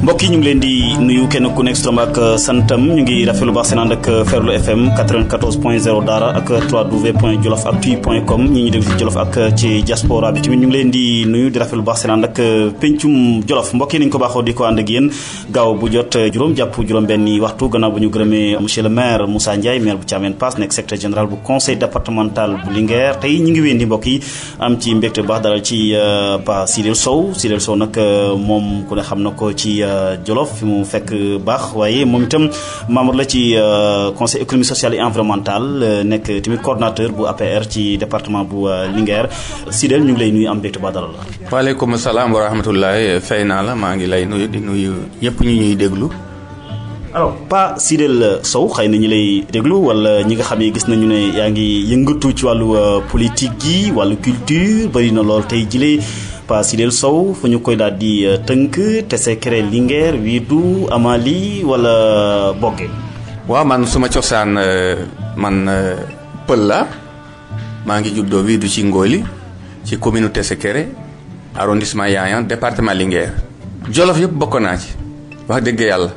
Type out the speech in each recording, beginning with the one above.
mbokk yi ñu ngi leen di nuyu kenn ku nekk turam ak santam ñu ngi rafetlu baax seen ànd ak Ferlo FM 94.0 Daara ak www.jolofactu.com ñi ñu déglu ci Jolof ak ci diaspora bi tamit ñu ngi leen di nuyu di rafetlu baax seen ànd ak pencum Jolof mbokk yi nañu ko baaxoo di ko ànd ak yéen gaaw bu jot juróom jàpp juróom-benni waxtu gannaaw bu ñu gërëmee monsieur le maire Moussa Ndiaye maire bu Thiamène Pass nekk secrétaire général bu conseil départemental bu Linguère tey ñu ngi wéen di mbokk yi am ci mbégte bu baax dalal ci Pa Sidel Sow nag moom ku ne xam na ko ci Jolof fi mu fekk baax waaye moom itam membre la ci conseil économique social et environnemental nekk tamit coordonnateur bu APR ci département bu Linguère Sidel ñu ngi lay nuyu am mbégte ba dalal la. waaleykum salaam wa rahmatulah fay naa la maa ngi lay nuyu di nuyu ñëpp ñu ñuy déglu. alors Pa Sidel Sow xëy na ñi lay déglu wala ñi nga xam ne gis nañu ne yaa ngi yëngatu ci wàllu politique gi wàllu culture bari na lool tey jile. Pa Sidel Sow fu ñu koy daal di tënk te secret Linguère Wiidu Amali wala Bogge. waaw man suma cosaan man pël la maa ngi juddoo Wiidu ci Ngoli ci commune Tessékéré arrondissement Yayane département Linguère. Jolof yëpp bokk naa ci wax dëgg yàlla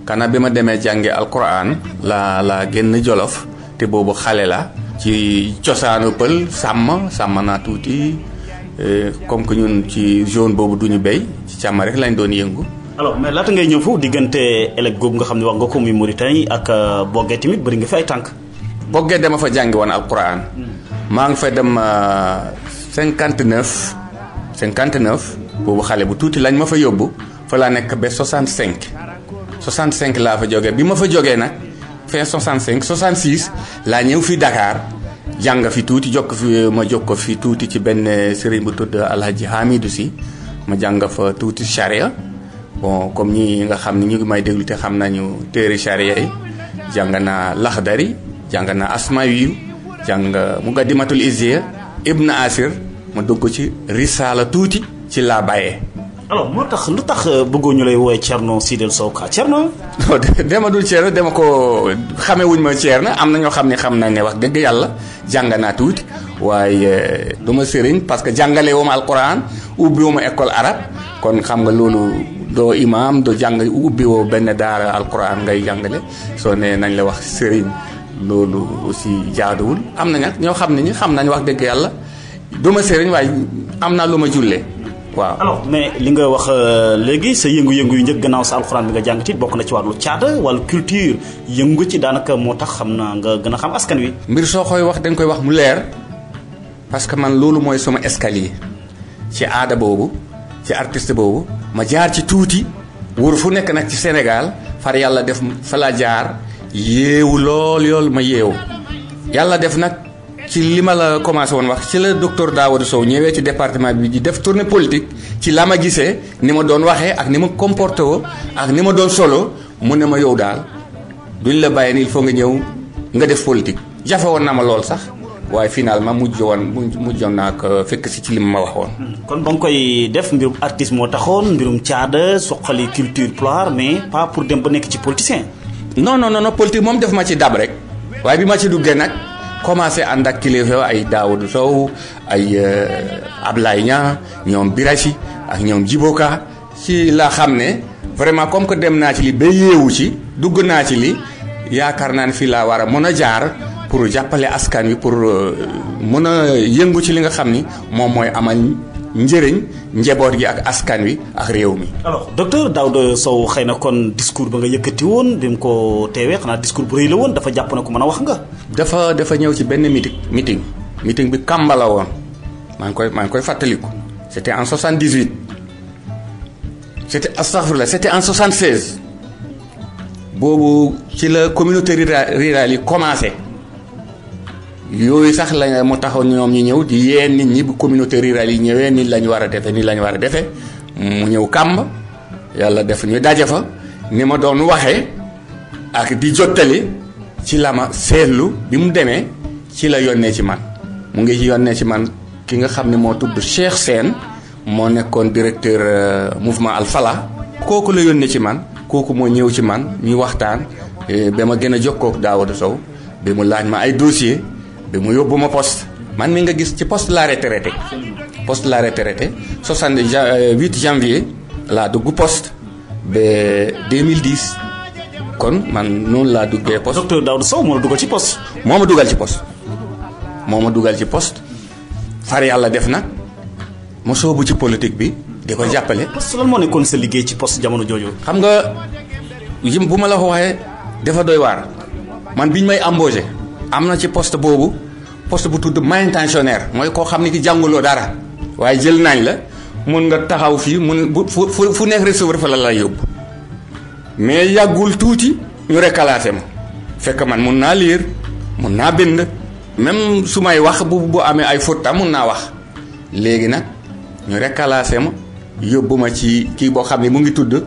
kana bi ma demee jànge alquran la génn Jolof te boobu xale la ci cosaanu pël sàmm naa tuuti. Comme que ñun ci zone boobu duñu béy ci càmm rek lañ doon yëngu. alors mais laata ngay ñëw foofu diggante élec googu nga xam ne wax nga ko muy Mauritanie ak Boggé tamit bëri nga fi ay tànk. Boggé dama fa jàngi woon alquran. maa ngi fa dem 59 boobu xale bu tuuti lañ ma fa yóbbu fa laa nekk ba 65 laa fa jógee bi ma fa jógee nag fin 66 laa ñëw fi Dakar. jàng fi tuuti ma jokk fi tuuti ci benn sëriñ bu tudd Alhaji Hamidou Si ma jàng fa tuuti charia bon comme ñi nga xam ne ñu ngi may déglu te xam nañu téere charia yi jàng naa Laxdari jàng naa Asmawiyu jàng Muqaddimatul Izziya Ibn Asir ma dugg ci Risala tuuti ci laa bàyyee. alors moo tax lu tax bëggoo ñu lay woowee Thierno Sidel Sow ka Thierno. non dama dul Thierno dama ko xamee wuñ ma Thierno am na ñoo xam ne xam nañ ne wax dëgg yàlla jàng naa tuuti waaye du ma sëriñ parce que jàngale wu ma alquran ubbi wu ma école arabe kon xam nga loolu doo imam doo jàng ubbi woo benn daara alquran ngay jàngale soo ne nañ la wax sëriñ loolu aussi jaaduwul am na nag ñoo xam ne ñi xam nañ wax dëgg yàlla du ma sëriñ waaye am naa lu ma jullee. waaw alors mais li nga wax léegi sa yëngu-yëngu yu njëkk gannaaw sa alxuraan bi nga jàng ci bokk na ci wàllu caada wàllu culture yëngu ci daanaka moo tax xam naa nga gën a xam askan wi. mbir soo koy wax da nga koy wax mu leer parce que man loolu mooy sama escalier ci aada boobu ci artiste boobu ma jaar ci tuuti wóor fu nekk nag ci Sénégal far yàlla def fa la jaar yeewu lool ma yeewu yàlla def nag. ci li ma la commencé woon wax ci la docteur Daouda Sow ñëwee ci département bi di def tournée politique ci la ma gisee ni ma doon waxee ak ni ma comporté woo ak ni ma doon solo mu ne ma yow daal duñ la bàyyi ni il faut nga ñëw nga def politique. jafe woon na ma lool sax waaye finalement mujjoon naa ko fekk si ci li ma waxoon. kon ba nga koy def mbirum artiste moo taxoon mbirum caada soqali culture pulaar mais pas pour dem ba nekk ci politicien. non politique moom def ma ci dab rek waaye bi ma ci duggee nag. commencé ànd ak kilifa ay Daouda Sow ay Ablaye Niang ñoom Birachi ak ñoom Djiboka ci la xam ne vraiment comme que dem naa ci li ba yeewu ci dugg naa ci li yaakaar naa ne fii laa war a mën a jaar pour jàppale askan wi pour mën a yëngu ci li nga xam ni moom mooy amal njëriñ njaboot gi ak askan wi ak réew mi. alors docteur Daouda Sow xëy na kon discours ba nga yëkkati woon bi mu ko teewee xanaa discours bu rëy la woon dafa jàpp na ko mën a wax nga. dafa ñëw ci benn meeting bi Kamba la woon maa ngi koy fàttaliku c'était en 78 c'était en 76 boobu ci la communauté rurale yi commencé yooyu sax la mu taxaw ñoom ñu ñëw di yee nit ñi bu communauté rurale yi ñëwee nii la ñu war a defee mu ñëw Kamba yàlla def ñu daje fa ni ma doon waxee ak di jottali ci la ma seetlu bi mu demee ci la yónnee ci man mu ngi yónnee ci man ki nga xam ne moo tudd Cheikh Sène moo nekkoon directeur mouvement Al Fala kooku la yónnee ci man kooku moo ñëw ci man ñu waxtaan ba ma gën a jokkoo ak Daouda Sow ba mu laaj ma ay dossier ba mu yóbbu ma poste man mi nga gis ci poste la retraité 8 janvier laa dugg poste ba 2010 kon man noonu laa duggee poste. docteur Daouda Sow moo la dugal ci poste. moo ma dugal ci poste far yàlla def nag ma soobu ci politique bi di ko jàppale. poste lan moo nekkoon sa liggéey ci poste jamono jooju. xam nga bu ma la ko waxee dafa doy waar man biñ may embauché am na ci poste boobu poste bu tudd manutentionnaire mooy koo xam ne ki jànguloo dara waaye jël nañ la mun nga taxaw fii fu nekk receveur fa la lay yóbbu mais yàggul tuuti ñu recalaté ma fekk man mun naa lire mun naa bind même su may wax bu amee ay fautes tam mun naa wax léegi nag ñu recalaté ma yóbbu ma ci kii boo xam ne mu ngi tudd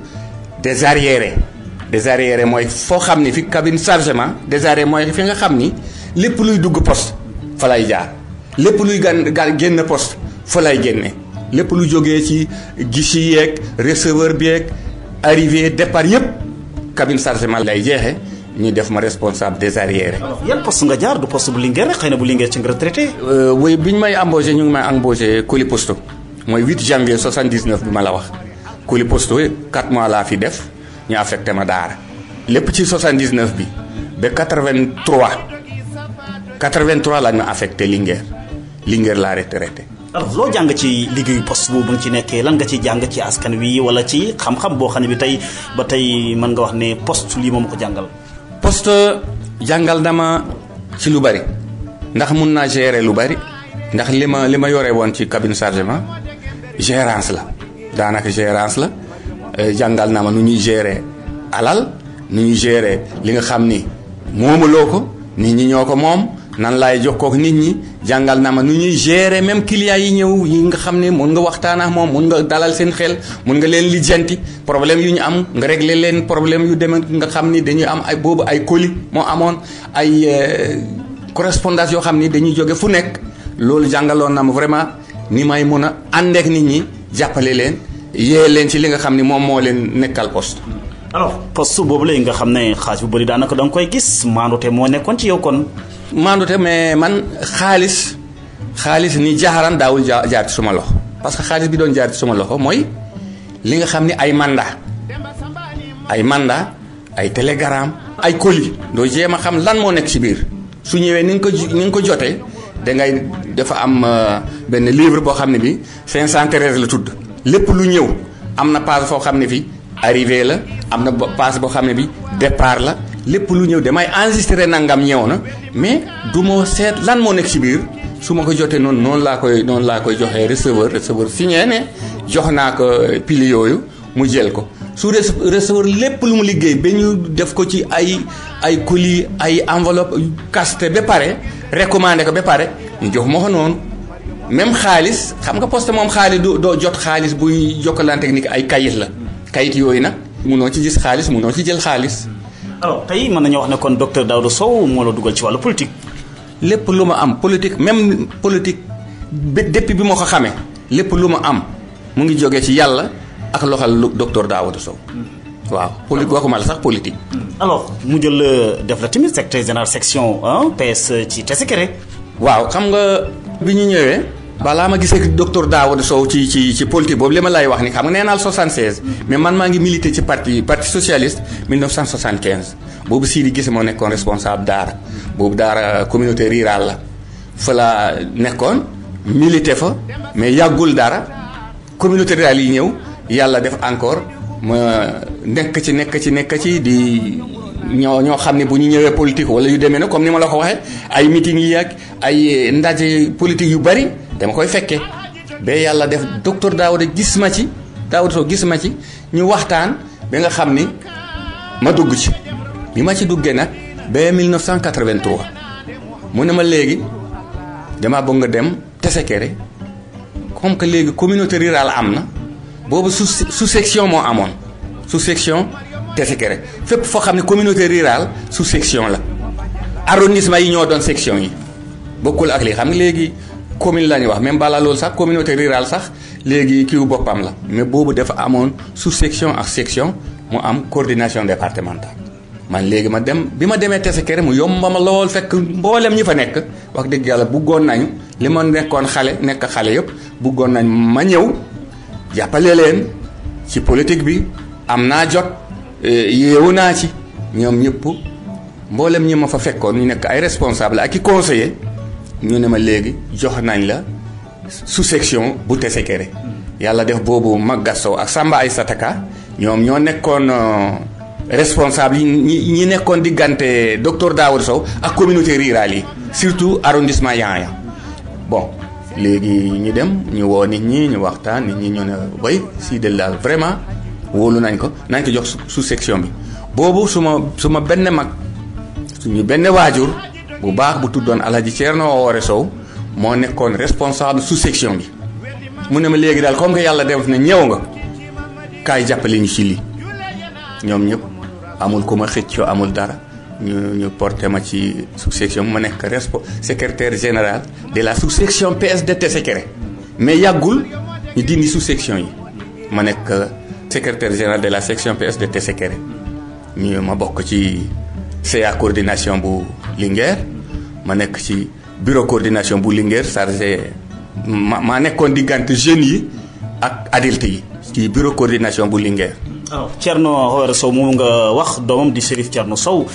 désarriéré mooy foo xam ni fi cabine chargement désarriéré mooy fi nga xam ni lépp luy dugg poste fa lay jaar lépp luy génn poste fa lay génne lépp lu jógee ci guichet yeeg receveur bi yeeg arrivé départ yépp cabine chargement lay jeexe ñu def ma responsable désarriéré. yan poste nga jaar du poste bu Linguère rek xëy na bu Linguère ci nga retraité. oui bi ñu may embauché ñu ngi may embauché Koli Posto mooy 8 janvier 79 bi ma la wax Koli Posto 4 mois laa fi def ñu affecté ma Daara lépp ci 79 bi ba 83 la ñu affecté Linguère laa retraité. alors loo jàng ci liggéeyu poste boobu nga ci nekkee lan nga ci jàng ci askan wi wala ci xam-xam boo xam ne bi tey ba tey mën nga wax ne poste lii moom ko jàngal. poste jàngal dama ci lu bari ndax mun naa gérer lu bari ndax li ma yore woon ci cabine chargement gérance la daanaka gérance la jàngal na ma nu ñuy gérer alal nu ñuy gérer li nga xam ni moomuloo ko nit ñi ñoo ko moom nan laay jokkoo ak nit ñi jàngal na ma nu ñuy gérer même clients yi ñëw yi nga xam ne mun nga waxtaan ak moom mun nga dalal seen xel mun nga leen lijjanti problème yu ñu am nga régler leen problème yu demee nga xam ni dañuy am ay boobu ay colis moo amoon ay correspondance yoo xam ni dañuy jóge fu nekk loolu jàngaloon na ma vraiment ni may mun a àndeek nit ñi jàppale leen yee leen ci li nga xam ni moom moo leen nekkal poste. alors poste boobu léegi nga xam ne xaalis bu bëri daanaka da nga koy gis maandute moo nekkoon ci yow kon. maandute mais man xaalis ni jaaxaran daawul jaar ci suma loxo parce que xaalis bi doon jaar ci suma loxo mooy li nga xam ni ay mandat ay télégramme ay colis doo jéem a xam lan moo nekk ci biir su ñëwee ni nga ko jotee dangay dafa am benn livre boo xam ne bi 513 la tudd lépp lu ñëw am na page foo xam ne fi arrivé la am na page boo xam ne bi départ la lépp lu ñëw damay enregistré nangam ñëw na mais du ma seet lan moo nekk ci biir su ma ko jotee noonu laa koy joxee receveur signé ne jox naa ko pile yooyu mu jël ko su receveur lépp lu mu liggéey ba ñu def ko ci ay colis ay enveloppe casté ba pare recommandé ko ba pare ñu jox ma ko noonu même xaalis xam nga poste moom xaalis doo jot xaalis buy jokkalante technique ay kayit la kayit yooyu nag munoo ci gis xaalis munoo ci jël xaalis. alors tey mën nañu wax ne kon docteur Daouda Sow moo la dugal ci wàllu politique. lépp lu ma am politique même politique depuis bi ma ko xamee lépp lu ma am mu ngi jógee ci yàlla ak loxal docteur Daouda Sow waaw politique waxuma la sax politique. alors mu jël def la tamit secrétaire général section PS ci Tessékéré. waaw xam nga bi ñu ñëwee. balaa ma gisee docteur Daouda Sow ci politique boobu li ma lay wax ni xam nga nee naa 76 mais man maa ngi milité ci parti socialiste 1975 boobu Sidi Gissé moo nekkoon responsable Daara boobu Daara communauté rurale la fa la nekkoon milité fa mais yàggul dara communauté rurale yi ñëw yàlla def encore ma nekk ci di ñoo xam ne bu ñu ñëwee politique wala yu demee na comme ni ma la ko waxee ay meeting yi ak ay ndaje politique yu bari dama koy fekkee ba yàlla def docteur Daouda Sow gis ma ci ñu waxtaan ba nga xam ni ma dugg ci bi ma ci duggee nag ba 1983 mu ne ma léegi dama bëgg nga dem Tessékéré comme que léegi communauté rurale am na boobu sous section moo amoon sous section Tessékéré fépp foo xam ne communauté rurale sous section la arrondissement yi ñoo doon section yi bokkul ak lii xam nga léegi commune la ñuy wax même balaa loolu sax communauté rurale sax léegi kiiwu boppam la mais boobu dafa amoon sous section ak section mu am coordination départementale man léegi ma dem bi ma demee Tessékéré mu yomba ma lool fekk mboolem ñi fa nekk wax dëgg yàlla buggoon nañu li ma nekkoon nekk xale yëpp buggoon nañ ma ñëw jàppale leen ci politique bi am naa jot yeewu naa ci ñoom ñëpp mboolem ñi ma fa fekkoon ñu nekk ay responsable ak i conseiller ñu ne ma léegi jox nañ la sous-section bu Tessékéré yàlla def boobu Maguette Sow ak Samba Aïssata Ka ñoom ñoo nekkoon responsable yi ñi nekkoon diggante docteur Daouda Sow ak communauté rurale yi surtout arrondissement Yaya bon léegi ñu dem ñu woo nit ñi ñu waxtaan nit ñi ñu ne bay si del daal vraiment wóolu nañ ko jox sous-section bi boobu suma benn mag suñu benn waajur bu baax bu tuddoon Alhaji Thierno Oore Sow moo nekkoon responsable sous-section bi mu ne ma léegi daal comme que yàlla def na ñëw nga kaay jàppale ñu ci lii ñoom ñëpp amul ku ma xëccoo amul dara ñu porté ma ci sous-section ma nekk secrétaire général de la sous-section PS de Tessékéré mais yàggul ñu dindi sous-section yi ma nekk secrétaire général de la section PS de Tessékéré ñu ma bokk ci CA coordination bu Linguère ma nekk ci bureau coordination bu Linguère chargé ma nekkoon diggante jeunes yi ak adultes yi ci bureau coordination bu Linguère. alors Thierno Oore Sow moom nga wax doomam di Chérif Thierno Sow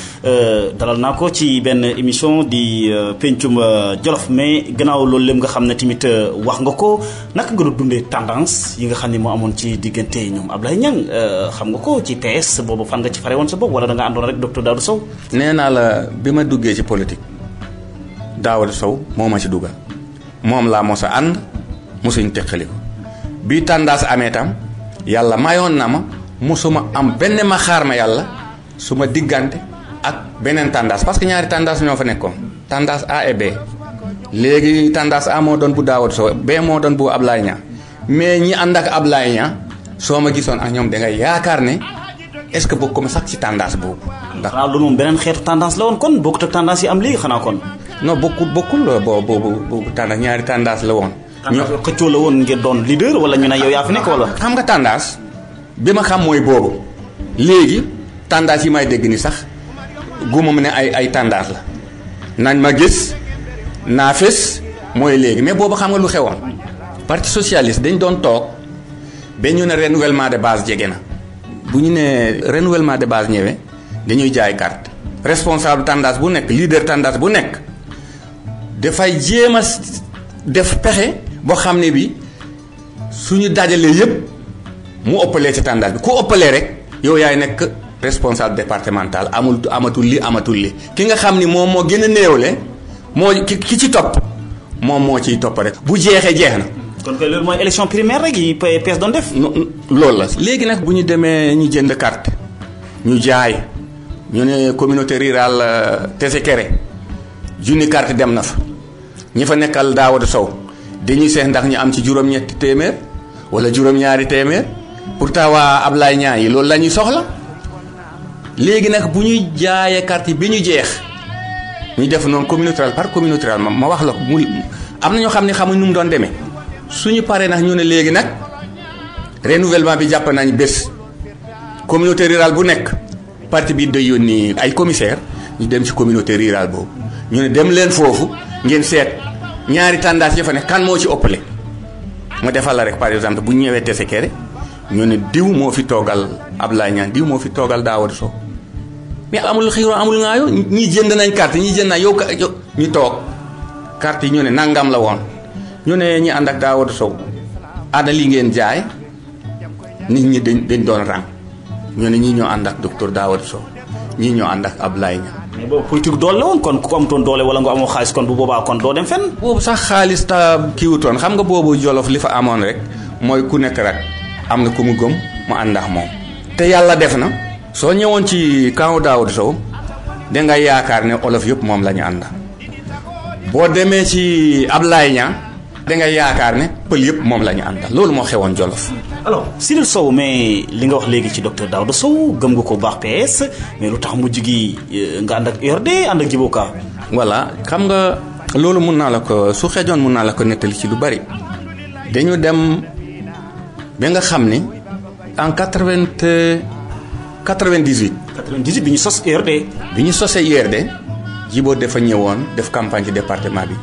dalal naa ko ci benn émission di pencum Jolof mais gannaaw loolu lépp nga xam ne tamit wax nga ko naka nga doon dundee tendance yi nga xam ne moo amoon ci diggante ñoom Ablaye Niang xam nga ko ci PS boobu fan nga ci fare woon sa bopp wala da nga àndoon rek docteur Daouda Sow. nee naa la bi ma duggee ci politique Daouda Sow moo ma ci dugal moom laa mos a ànd mosuñ teqali ko bii tendance amee tam yàlla mayoon na ma. musuma am benn ma xaar ma yàlla su ma diggante ak beneen tendance parce que ñaari tendance ñoo fa nekkoon tendance A et B léegi tendance A moo doon bu Daouda Sow B moo doon bu Ablaye Niang mais ñi ànd ak Ablaye Niang soo ma gisoon ak ñoom da ngay yaakaar ne est-ce que bokkuma sax ci tendance boobu. ndax loolu moom beneen xeetu tendance la woon kon bokkut ak tendance yi am léegi xanaa kon. non bokkul boobu tendance ñaari tendance la woon. ñoo xëccoo la woon ngir doon leader wala ñu ne yow yaa fi nekk wala. xam nga tendance. bi ma xam mooy boobu léegi tendance yi may dégg ni sax guma mu ne ay tendance la nañ ma gis naa fes mooy léegi mais boobu xam nga lu xewoon parti socialiste dañ doon toog ba ñu ne renouvellement de base jege na bu ñu ne renouvellement de base ñëwee dañuy jaay carte responsable tendance bu nekk leader tendance bu nekk dafay jéem a def pexe boo xam ne bi suñu dajalee yépp mu ëppalee ci tendance bi ku ëppalee rek yow yaay nekk responsable départemental amatul li ki nga xam ni moom moo gën a néewle moo ki ci topp moom moo ciy topp rek bu jeexee jeex na. kon kay loolu mooy élection primaire rek yi PS doon def. loolu la léegi nag bu ñu demee ñu jënd carte ñu jaay ñu ne communauté rurale Tessékéré junni carte dem na fa ñi fa nekkal Daouda Sow dañuy seex ndax ñu am ci juróom-ñetti téeméer wala juróom-ñaari téeméer. pourtant waa Ablaye Niang yi loolu la ñuy soxla léegi nag bu ñuy jaayee carte yi bi ñu jeex ñu def noonu communauté rurale par communauté rurale ma wax la ko mu am na ñoo xam ne xamuñ nu mu doon demee suñu paree nag ñu ne léegi nag renouvellement bi jàpp nañ bés communauté rurale bu nekk parti bi day yónni ay commissaire ñu dem ci communauté rurale boobu ñu ne dem leen foofu ngeen seet ñaari tendance ya fa nekk kan moo ci ëppale ma defal la rek par exemple bu ñu ñëwee Tessékéré ñu ne diw moo fi toogal Ablaye Niang diw moo fi toogal Daouda Sow mais amul xiiroo amul ŋaayoo ñii jënd nañ carte ñii jënd nañ yow ñu toog carte yi ñu ne nangam la woon ñu ne ñi ànd ak Daouda Sow ana li ngeen jaay nit ñi dañ doon rang ñu ne ñii ñoo ànd ak docteur Daouda Sow ñii ñoo ànd ak Ablaye Niang. mais boobu politique doole la woon kon ku amutoon doole wala nga amoo xaalis kon bu boobaa kon doo dem fenn. boobu sax xaalis ta kiiwutoon xam nga boobu Jolof li fa amoon rek mooy ku nekk rek am na ku mu gëm mu ànd ak moom. te yàlla def na soo ñëwoon ci camp Daouda Sow dangay yaakaar ne olof yëpp moom la ñu ànd boo demee ci Ablaye Niang dangay yaakaar ne pël yëpp moom la ñu ànd loolu moo xewoon Jolof. alors Cyril Sow mais li nga wax léegi ci docteur Daouda Sow gëm nga ko baax PS mais lu tax mujj gi nga ànd ak URD ànd ak Djibo Ka. voilà xam nga loolu mun naa la ko su xejoon mun naa la ko nettali ci lu bari dañu dem ba nga xam ni en 98. 98 bi ñu sos URD. bi ñu sosee URD Djibo dafa ñëwoon def campagne ci département bi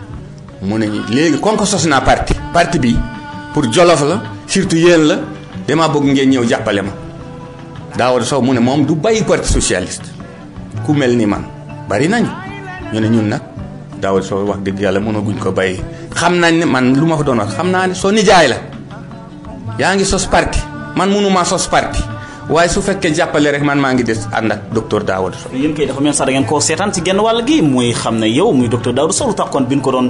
mu ne ñu léegi kon ko sos naa parti bi pour Jolof la surtout yéen la dama bëgg ngeen ñëw jàppale ma. Daouda Sow mu ne moom du bàyyi parti socialiste ku mel ni man bari nañu ñu ne ñun nag Daouda Sow wax dëgg yàlla mënaguñ ko bàyyi. xam nañ ne man lu ma fa doon wax xam naa ne soo nijaay la yaa ngi sos parti man mënumaa sos parti waaye su fekkee jàppale rek man maa ngi des ànd ak docteur Daouda Sow. yéen kay dafa mel sax da ngeen koo seetaan ci genn wàll gi muy xam ne yow muy docteur Daouda Sow lu tax kon bi ñu ko doon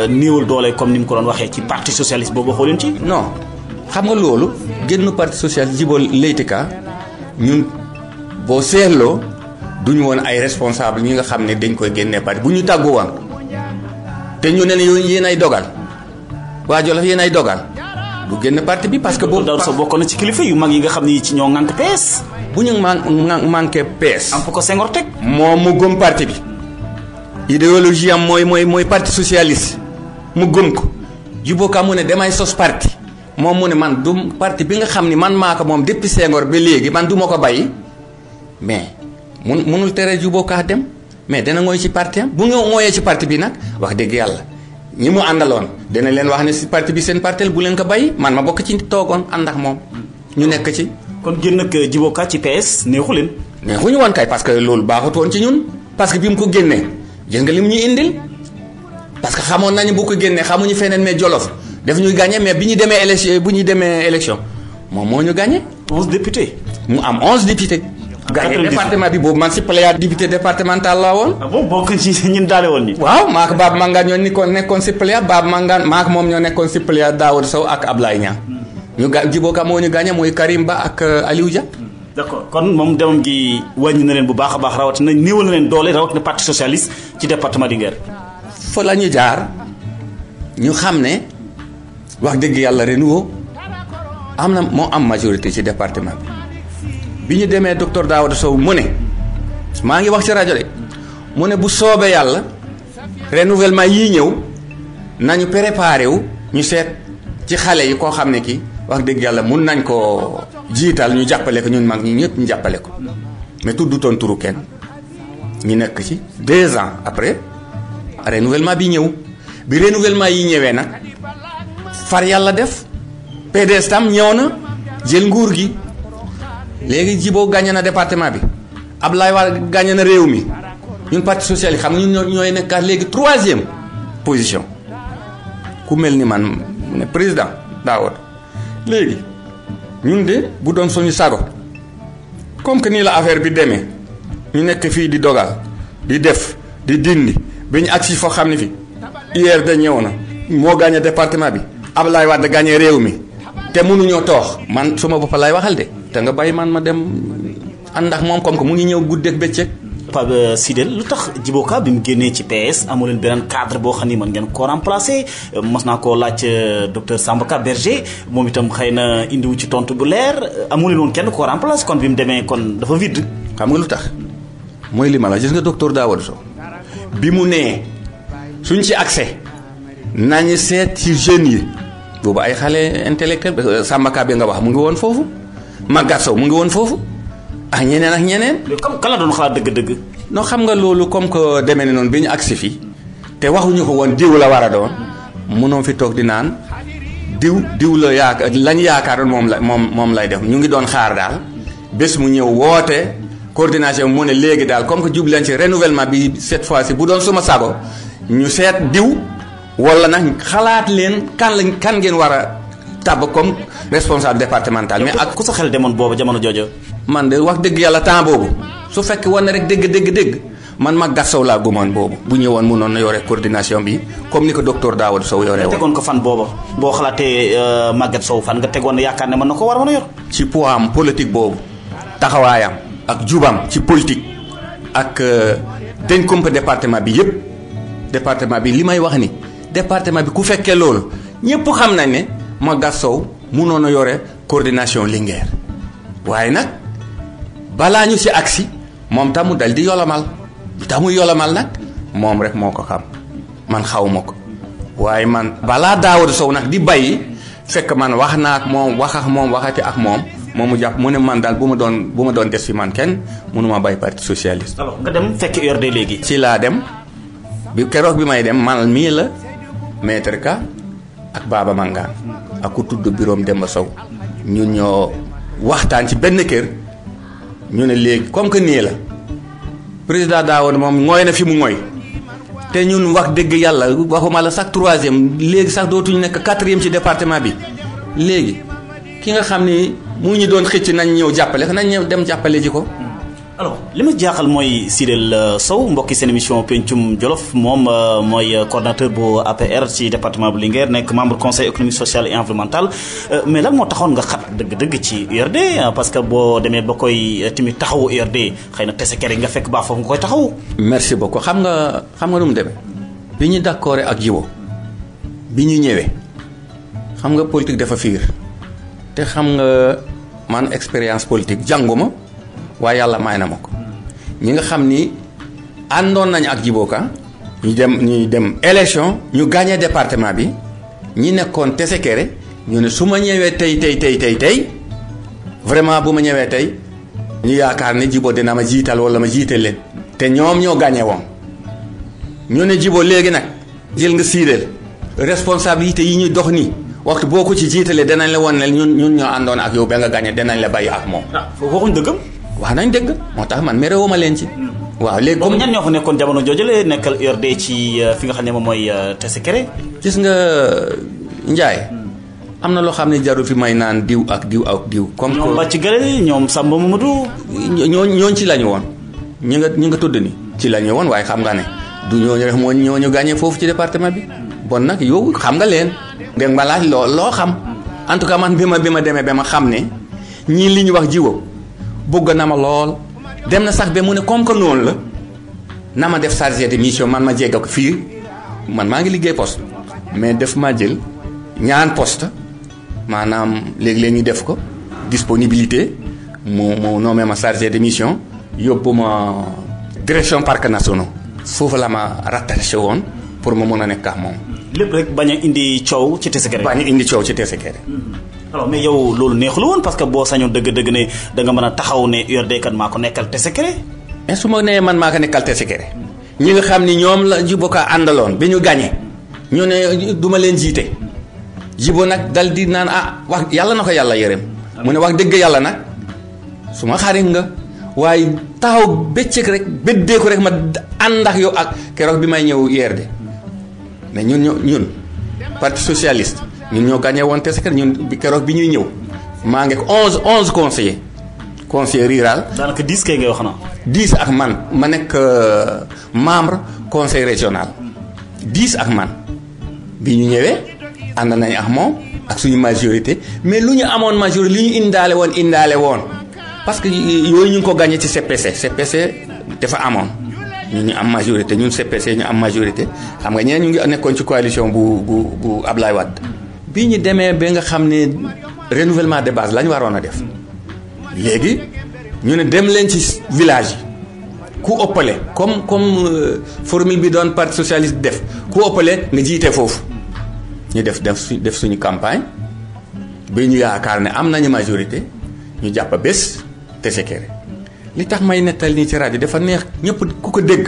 néewal doole comme ni mu ko doon waxee ci parti socialiste boobu waxoo leen ci. non xam nga loolu génn parti socialiste Djibo Leyti Ka ñun boo seetloo duñu woon ay responsable ñi nga xam ne dañ koy génnee parti bu ñu tàggu woon te ñu ne yéen ay dogal waa Jolof yéen ay dogal du génn parti bi parce que boobu Daouda Sow bokk na ci kilifa yu mag yi nga xam ne ci ñoo ŋànk PS. bu ñu manqué PS. am fa ko Senghor teg. moom mu gëm parti bi idéologie am mooy parti socialiste mu gëm ko Djibo Ka mu ne damay sos parti moom mu ne man du parti bi nga xam ni man maa ko moom depuis Senghor ba léegi man du ma ko bàyyi mais munul tere Djibo Ka dem mais dana ngooy ci parti am bu nga ngooyee ci parti bi nag wax dëgg yàlla ñi mu àndaloon dana leen wax ne si parti bi seen parti bu leen ko bàyyi man ma bokk ci toogoon ànd ak moom ñu nekk ci. kon génn ak Djibo Ka ci PS neexu leen. neexuñu woon kay parce que loolu baaxutoon ci ñun parce que bi mu ko génnee gis nga lim ñu indil parce que xamoon nañu bu ko génnee xamuñu feneen mais Jolof daf ñuy gagné mais bi ñu demee élection moom moo ñu gagné. 11 députés. mu am 11 députés. gagné département bi boobu man suppléant député départemental laa woon. ah bon bokk ci ñun daale woon ni waaw maak Baaba Mangane ñoo nekkoon suppléant Baaba Mangane maak moom ñoo nekkoon suppléant Daouda Sow ak Ablaye Niang. Djibo Ka moo ñu gagné mooy Karim Ba ak Aliou Dia. d'accord kon moom demam gi wàññi na leen bu baax a baax rawatina néewal na leen doole rawatina parti socialiste ci département Linguère. fa la ñu jaar ñu xam ne wax dëgg yàlla renouveau moo am majorité ci département bi ñu demee docteur Daouda Sow mu ne maa ngi wax ci rajo de mu ne bu soobee yàlla renouvellement yii ñëw nañu préparé wu ñu seet ci xale yi koo xam ne kii wax dëgg yàlla mun nañ ko jiital ñu jàppale ko ñun mag ñi ñëpp ñu jàppale ko mais tuddutoon turu kenn ñu nekk ci 2 ans après renouvellement bi ñëw bi renouvellement yi ñëwee nag far yàlla def PDS tam ñëw na jël nguur gi léegi Djibo gagné na département bi Ablaye Wade gagné na réew mi ñun parti socialiste xam nga ñun ñooy nekkaat léegi 3e position ku mel ni man ne président Daouda léegi ñun de bu doon suñu sago comme que nii la affaire bi demee ñu nekk fii di dogal di def di dindi ba ñu agsi foo xam ne fi URD ñëw na moo gagné département bi Ablaye Wade gagné réew mi te mënuñoo toox man suma bopp lay waxal de te nga bàyyi man ma dem ànd ak moom comme que mu ngi ñëw guddeeg bëccëg. Pape Sidel lu tax Djibo Ka bi mu génnee ci PS amu leen beneen cadre boo xam ni mën ngeen koo remplacer mas naa koo laaj docteur Samba Ka Berger moom itam xëy na indiwu ci tontu bu leer amu leen woon kenn koo remplacer kon bi mu demee kon dafa vide. xam nga lu tax mooy li ma la gis nga docteur Daouda Sow bi mu nee suñ ci accès nañu seet ci jeunes yi boobu ay xale intellectuel Samba Ka bi nga wax mu ngi woon foofu Maguette Sow mu ngi woon foofu ak ñeneen ak ñeneen. comme kan la doon xalaat dëgg-dëgg. non xam nga loolu comme que demee ne noonu bi ñu agsi fii te waxuñu ko woon diw la war a doon mënoo fi toog di naan diw la yaakaar lañ yaakaaroon moom lay def ñu ngi doon xaar daal bés mu ñëw woote coordination mu ne léegi daal comme que jublu leen ci renouvellement bi cette fois-ci bu doon suma sago ñu seet diw wala nag xalaat leen kan ngeen war a tabb comme responsable départemental. mais ak ku sa xel demoon boobu jamono joojo. man de wax dëgg yàlla temps boobu su fekkee woon na rek dégg man Maguette Sow laa gumoon boobu bu ñëwoon mënoon na yore coordination bi comme ni ko docteur Daouda Sow yore woon. tegoon ko fan booba boo xalaatee Maguette Sow fan nga tegoon ne yaakaar ne mën na ko war a mën a yor. ci poids am politique boobu taxawaayam ak jubam ci politique ak dañ kompa département bi yëpp département bi li may wax ni département bi ku fekkee loolu ñëpp xam nañ ne Maguette Sow mënoon a yore coordination Linguère waaye nag balaa ñu si agsi moom tam mu dal di yolomal li tax muy yolomal nag moom rek moo ko xam man xaw ma ko waaye man balaa Daouda Sow nag di bàyyi fekk man wax naa ak moom waxati ak moom moom mu jàpp mu ne man daal bu ma doon des fi man kenn mënuma bàyyi parti socialiste. alors nga dem fekk URD léegi. ci laa dem bi keroog bi may dem man mii la maître Ka ak Baba Mangane ak ku tudd Birom Demba Sow ñun ñoo waxtaan ci benn kër ñu ne léegi comme que nii la président Daouda moom ngooy na fi mu ngooy te ñun wax dëgg yàlla waxuma la sax 3e léegi sax dootuñu nekk 4e ci département bi léegi ki nga xam ni mu ñu doon xëcc nañ ñëw jàppale nañ ñëw dem jàppale ji ko. alors li ma jaaxal mooy Sidel Sow mbokki seen émission pencum Jolof moom mooy coordonnateur bu APR ci département bu Linguère nekk membre conseil économique social et environnemental mais lan moo taxoon nga xat dëgg-dëgg ci URD parce que boo demee ba koy tamit taxawu URD xëy na tesekere nga fekk baax foofu nga koy taxawu. merci beaucoup xam nga nu mu demee bi ñu d'accord ak Djibo bi ñu ñëwee xam nga politique dafa fiir te xam nga man expérience politique jànguma waaye yàlla may na ma ko ñi nga xam ni àndoon nañ ak Djibo Ka ñu dem élection ñu gagné département bi ñi nekkoon Tessékéré ñu ne su ma ñëwee tey vraiment bu ma ñëwee tey ñu yaakaar ne Djibo dina ma jiital wala ma jiital leen te ñoom ñoo gagné woon ñu ne Djibo léegi nag jël nga Sidel responsabilité yi ñu dox nii waxtu boo ko ci jiitalee danañ la woon ne ñun ñoo àndoon ak yow ba nga gagné danañ la bàyyi ak moom. waxuñ dëggam. wax nañ dëgg moo tax man merewuma leen ci. waaw léegi comme ñan ñoo fa nekkoon jamono joojale nekkal URD ci fi nga xam ne moom mooy Tessékéré. gis nga Ndiaye am na loo xam ne jarul fi may naan diw ak diw. comme que ñoom Bàcc Gale ñoom Samba Mamadou. ñooñ ci lañu woon ñi nga tudd ni ci lañu woon waaye xam nga ne du ñooñu rek moo ñooñu gagné foofu ci département bi bon nag yow xam nga leen. dégg nga laaj loo xam en tout cas man bi ma demee ba ma xam ne ñii li ñu wax Djibo bëgg na ma lool dem na sax ba mu ne comme que noonu la na ma def chargé de mission man ma jégg ko fii man maa ngi liggéey poste mais def ma jël ñaan poste maanaam léegi-léegi ñu def ko disponibilité mu nommé ma chargé de mission yóbbu ma direction parcs nationaux foofu la ma rattaché woon pour ma mën a nekk ak moom. lépp rek bañ a indi coow ci Tessékéré. bañ a indi coow ci Tessékéré. alors mais yow loolu neexul woon parce que boo sañoon dëgg-dëgg ne da nga mën a taxaw ne URD kat maa ko nekkal Tessékéré. mais su ma nee man maa ko nekkal Tessékéré ñi nga xam ni ñoom la Djibo Ka àndaloon bi ñu gagné ñu ne duma leen jiite Djibo nag dal di naan wax yàlla na ko yàlla yërëm mu ne wax dëgg yàlla nag su ma xarit nga waaye taxaw bëccëg rek bëddeeku rek ma ànd ak yow ak keroog bi may ñëw URD mais ñun parti socialiste ñun ñoo gagné woon Tessékéré ñun keroog bi ñuy ñëw maa ngi 11 conseiller rural. daanaka 10 kay ngay wax na. 10 ak man ma nekk membre conseil régional 10 ak man bi ñu ñëwee ànd nañ ak moom ak suñu majorité mais lu ñu amoon majorité li ñu indaale woon parce que yooyu ñu ngi ko gagné ci CPC dafa amoon. ñu am majorité ñun CPC ñu am majorité xam nga ñeneen ñu ngi nekkoon ci coalition bu Ablaye Wade bi ñu demee ba nga xam ne renouvellement de base la ñu waroon a def léegi ñu ne dem leen ci village yi ku ëppale comme formule bi doon parti socialiste def ku ëppale nga jiite foofu ñu def suñu campagne ba ñu yaakaar ne am nañu majorité ñu jàpp bés Tessékéré li tax may nettal nii ci rajo dafa neex ñëpp ku ko dégg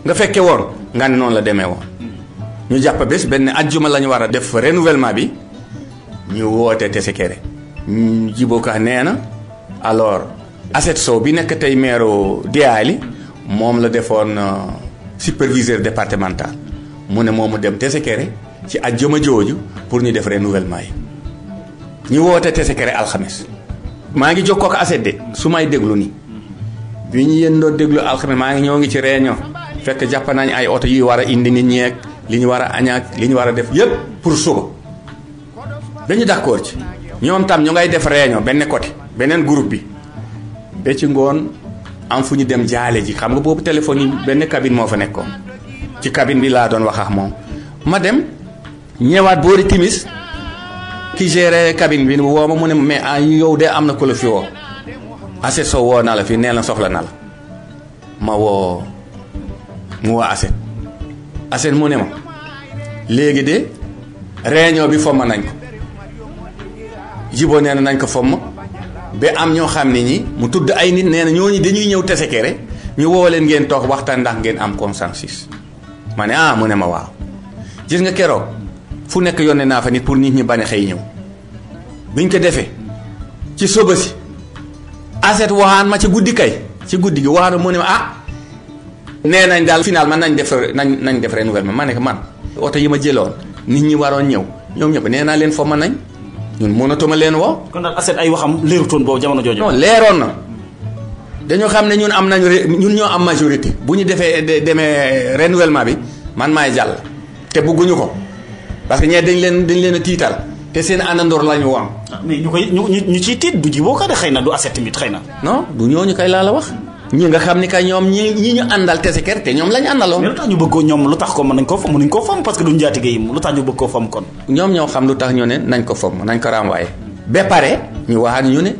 nga fekke woon nga ne noonu la demee woon ñu jàpp bés benn ajjuma la ñu war a def renouvellement bi ñu woote Tessékéré Djibo Ka nee na alors Asset Sow bi nekk tey maire Diali moom la defoon superviseur départemental mu ne moomu dem Tessékéré ci ajjuma jooju pour ñu def renouvellement yi ñu woote Tessékéré alxames maa ngi jokkoo ak Asset de su may déglu nii bi ñu yéen doon déglu alxames ñoo ngi ci réunion fekk jàpp nañ ay oto yi war a indi nit ñeeg li ñu war a añaak li ñu war a def yépp pour suba dañu d'accord ci ñoom tam ñu ngay def réunion benn côté beneen groupe bi ba ci ngoon am fu ñu dem jaale ji xam nga boobu téléphone yi benn cabine moo fa nekkoon ci cabine bi laa doon wax ak moom ma dem ñëwaat boori timis ki géré cabine bi woo ma mu ne mais yow de am na ko la fi woo Asset Sow woo na la fi nee na soxla na la ma woo mu woo Asset mu ne ma léegi de réunion bi fomm nañ ko Djibo nee na nañ ko fomm ba am ñoo xam ne ñi mu tudd ay nit nee na ñooñu dañuy ñëw Tessékéré ñu woo leen ngeen toog waxtaan ndax ngeen am consensus. ma ne mu ne ma waaw gis nga keroog fu nekk yónnee naa fa nit pour nit ñi bañ a xëy ñëw biñ ko defee ci soba si aset waxaan ma ci guddi ci guddi gi waxaan mu ne ma nee nañ daal finalement nañ def renouvellement ma ne ko man oto yi ma jëloon nit ñi waroon ñëw ñoom ñëpp nee naa leen fo ma nañ ñun mënatuma leen woo. kon daal aset ay waxam leerutoon boobu jamono jooju. non leeroon na dañoo xam ne ñun ñoo am majorité bu ñu demee renouvellement bi man maay jàll te bëgguñu ko parce que ñee dañ leen a tiital te seen àndandoor la ñu woon. mais ñu ciy tiit du jiboo ka de xëy na du aset tamit xëy na. non du ñooñu kay laa la wax. ñi nga xam ni kay ñoom ñi ñu àndal Tessékéré te ñoom lañu àndaloon. mais lu tax ñu bëgg ko ñoom lu tax ko mënuñ koo fam parce que duñ njaatige yi lu tax ñu bëgg koo fam kon. ñoom ñoo xam lu tax ñu ne nañ ko fam nañ ko renvoyé. ba pare ñu waxaat ñu ne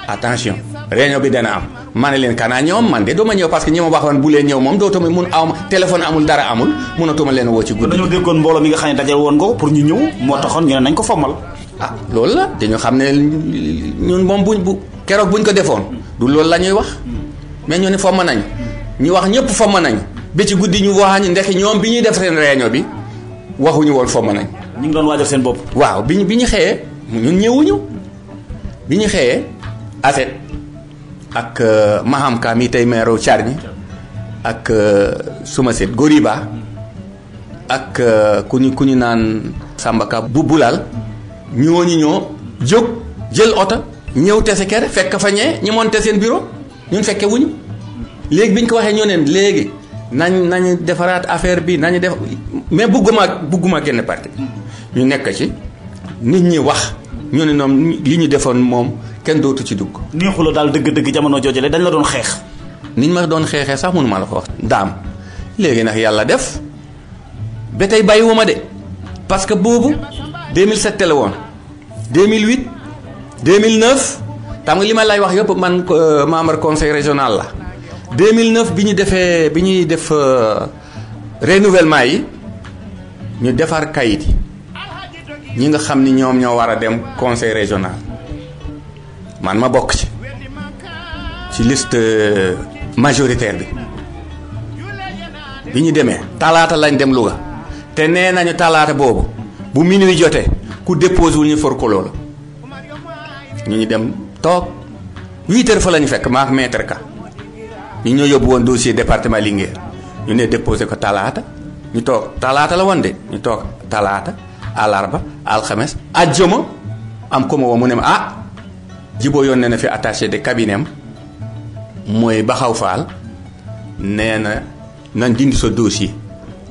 attention réunion bi dana am ma ne leen kanaa ñoom man de doo ma ñëw parce que ñi ma waxoon bu leen ñëw moom dootuma mun aw téléphone amul dara amul mënatuma leen woo ci guddi. dañoo déggoon mbooloo mi nga xam ne dajal woon nga pour ñu ñëw moo taxoon ñu ne nañ ko famal. loolu la dañu xam ne ñun moom bu keroog buñ ko defoon du loolu la ñuy wax mais ñu ne fomm nañ ñu wax ñëpp fomm nañ ba ci guddi ñu waxañ ndek ñoom bi ñuy def seen réunion bi waxuñu woon fomm nañ. ñu ngi doon waajal seen bopp. waaw bi ñu xëyee ñun ñëwuñu bi ñu xëyee aset ak Maham Ka mi tey meeru Thiargny ak suma set Goriba ak ku ñu naan Samba Ka bu Bulal ñooñu ñoo jóg jël oto ñëw Tessékéré fekk fa ñi monté seen bureau ñun fekke wuñu léegi bi ñu ko waxee ñoo neen léegi nañ defaraat affaire bi nañu def mais bugguma génn parti ñu nekk ci nit ñi wax ñu ne ñoom li ñu defoon moom kenn dootu ci dugg. neexula daal dëgg-dëgg jamono joojale dañ la doon xeex. niñ ma doon xeexee sax mënu ma la ko wax. daam léegi nag yàlla def ba tey bàyyiwuma de parce que boobu 2007 la woon 2008 2009 xam nga li ma lay wax yëpp man membre conseil régional la 2009 bi ñuy def renouvellement yi ñu defar kayit yi ñi nga xam ni ñoom ñoo war a dem conseil régional man ma bokk ci liste majoritaire bi ñu demee talaata lañ dem Louga te nee nañu talaata boobu bu minuit jotee ku déposé wul ñu for ko loolu ñu dem toog 8 heures fa la ñu fekk maak maître Ka ñu ñoo yóbbu woon dossier département Linguère ñu ne déposé ko talaata ñu toog talaata la woon de ñu toog talaata àllarba alxames àjjuma am ko ma woo mu ne ma Djibo yónnee na fi attaché de cabinet am mooy Baxaw Fall nee na nañ dindi sa dossier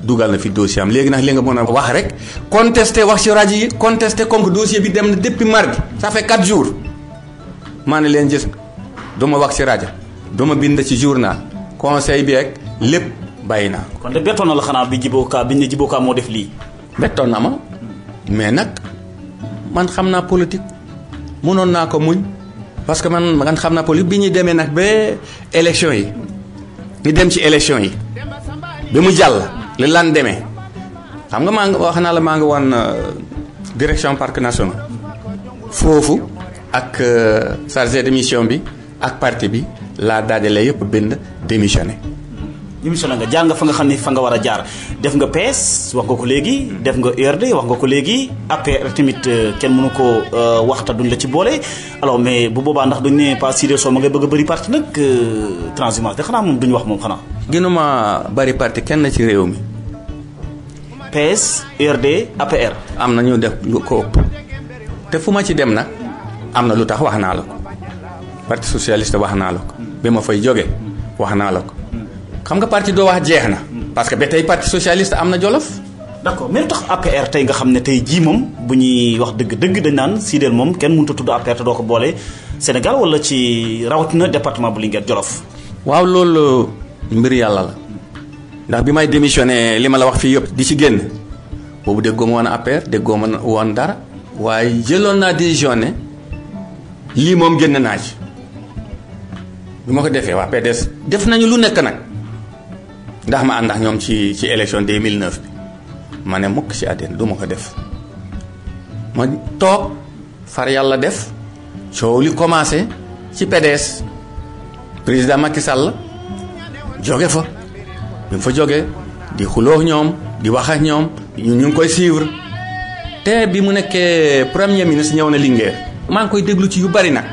dugal na fi dossier am léegi nag li nga mën a wax rek contesté wax ci rajo yi contesté comme que dossier bi dem na depuis mardi ça fait 4 jours maa ne leen gis duma wax ci rajo duma bind ci journal conseil bi ak lépp bàyyi naa. kon de bettoon na la xanaa bi Djibo Ka biñ ne Djibo Ka moo def lii. bettoon na ma mais nag man xam naa politique mënoon naa ko muñ parce que man xam naa politique bi ñuy demee nag ba élection yi ñu dem ci élection yi ba mu jàll li lan demee xam nga maa ngi wax naa la maa ngi woon direction parc national foofu ak chargé de mission bi ak parti bi laa dajale yëpp bind démissionné. démissionné nga jaar nga fa nga xam ne fa nga war a jaar def nga PS wax nga ko léegi def nga URD wax nga ko léegi APR tamit kenn mënu ko waxta duñ la ci boole alors mais bu boobaa ndax duñ ne pas Sidé Sow ma ngay bëgg a bëri parti nag transhumance de xanaa moom duñ wax moom xanaa. ginuma bëri parti kenn ci réew mi. PS URD APR. am na ñu def lu ko ëpp te fu ma ci dem nag am na lu tax wax naa la ko parti socialiste wax naa la ko bi ma fay jóge wax naa la ko. xam nga parti doo wax jeex na parce que ba tey parti socialiste am na Jolof. d'accord mais lu tax APR tey nga xam ne tey jii moom bu ñuy wax dëgg dañ naan Sidé moom kenn mënut a tudd APR te doo ko boole Sénégal wala ci rawatina département bu Linguère Jolof. waaw loolu mbir yàlla la ndax bi may démissionné li ma la wax fii yëpp di ci génn boobu déggoo ma woon APR déggoo ma woon dara waaye jëloon naa décision ne lii moom génn naa ci bi ma ko defee waa PDS def nañu lu nekk nag. ndax ma ànd ak ñoom ci élection 2009 bi ma ne mukk ci àddina du ma ko def ma toog far yàlla def coow li commencé ci PDS président Macky Sall jóge fa bi mu fa jógee di xuloo ñoom di wax ak ñoom ñu ngi koy suivre te bi mu nekkee premier ministre ñëw na Linguère maa ngi koy déglu ci yu bari nag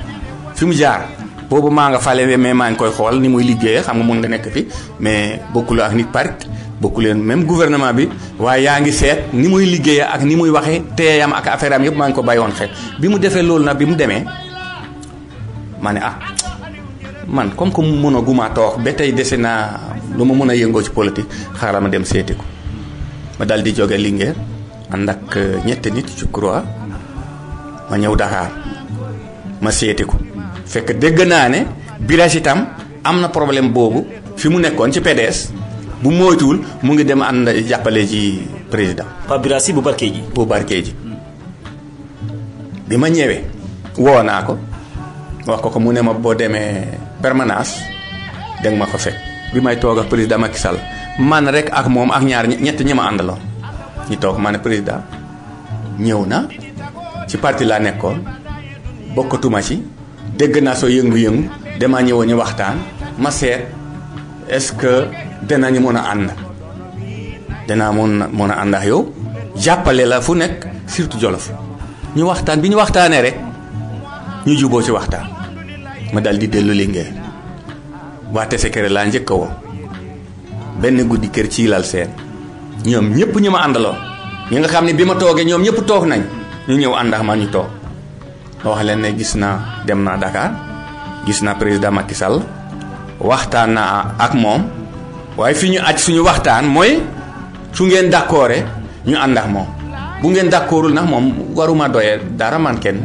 fi mu jaar boobu maa nga fale mais maa ngi koy xool ni muy liggéeyee xam nga mun nga nekk fi mais bokkul ak nit parti bokkul leen même gouvernement bi waaye yaa ngi seet ni muy liggéeyee ak ni muy waxee teeyam ak affaire am yëpp maa ngi ko bàyyi woon xel bi mu defee loolu nag bi mu demee ma ne man comme que mën a guma toog ba tey dese naa lu ma mën a yëngoo ci politique xaaral ma dem seeti ko ma dal di jóge Linguère ànd ak ñetti nit je crois ma ñëw Dakar ma seeti ko fekk dégg naa ne Birassi itam am na problème boobu fi mu nekkoon ci PDS bu moytuwul mu ngi dem ànd jàppale ci président. Pape Birassi bu Barkédji. bu Barkédji bi ma ñëwee woo naa ko wax ko mu ne ma boo demee permanence dégg ma ko fekk bi may toog ak président Macky Sall man rek ak moom ak ñaar ñett ñi ma àndaloon ñu toog ma ne président ñëw na ci parti laa nekkoon bokkatuma ci dégg naa soo yëngu-yëngu damaa ñëwoon ñu waxtaan ma seet est-ce que danañu mën a ànd danaa mën a ànd ak yow jàppale la fu nekk surtout Jolof ñu waxtaan bi ñu waxtaanee rek ñu juboo ci waxtaan ma dal di dellu Linguère waa Tessékéré laa njëkk a woo benn guddi kër ci lal seen ñoom ñëpp ñu ma àndaloon ñi nga xam ne bi ma toogee ñoom ñëpp toog nañ ñu ñëw ànd ak ma ñu toog ma wax leen ne gis naa dem naa Dakar gis naa président Macky Sall waxtaan naa ak moom waaye fi ñu aj suñu waxtaan mooy su ngeen d'accord ñu ànd ak moom bu ngeen d'accordul nag moom waruma doyee dara man kenn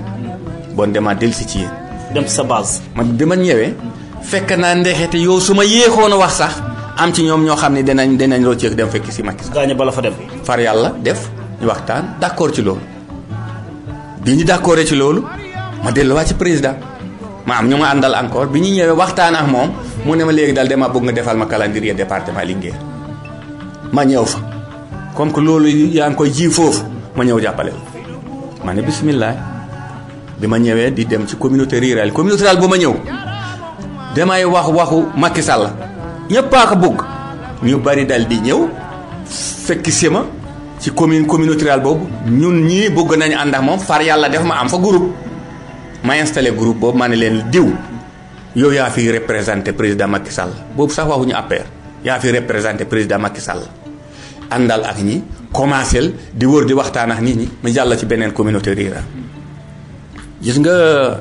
bon dama dellusi ci yéen. dem sa base. man bi ma ñëwee fekk naa ndexete yow su ma yéexoon a wax sax am ci ñoom ñoo xam ne danañ rocceeku dem fekk si Macky Sall. gaañu bala fa dem. far yàlla def ñu waxtaan d'accord ci loolu bi ñu d'accordé ci loolu ma delluwaat ci président ma am ñu ma àndal encore bi ñu ñëwee waxtaan ak moom mu ne ma léegi daal dama bëgg nga defal ma calendrier département Linguère ma ñëw fa comme que loolu yaa ngi koy ji foofu ma ñëw jàppale ma ne bismillah bi ma ñëwee di dem ci communauté rurale bu ma ñëw damay waxu Macky Sall ñëpp a ko bëgg ñu bari dal di ñëw fekk si ma ci communauté rurale boobu ñun ñii bëgg nañu ànd ak moom far yàlla def ma am fa groupe ma installé groupe boobu ma ne leen diw yow yaa fi représenté président Macky Sall boobu sax waxuñu APR yaa fi représenté président Macky Sall àndal ak ñi commencé di wër di waxtaan ak nit ñi mu jàll ci beneen communauté rurale gis nga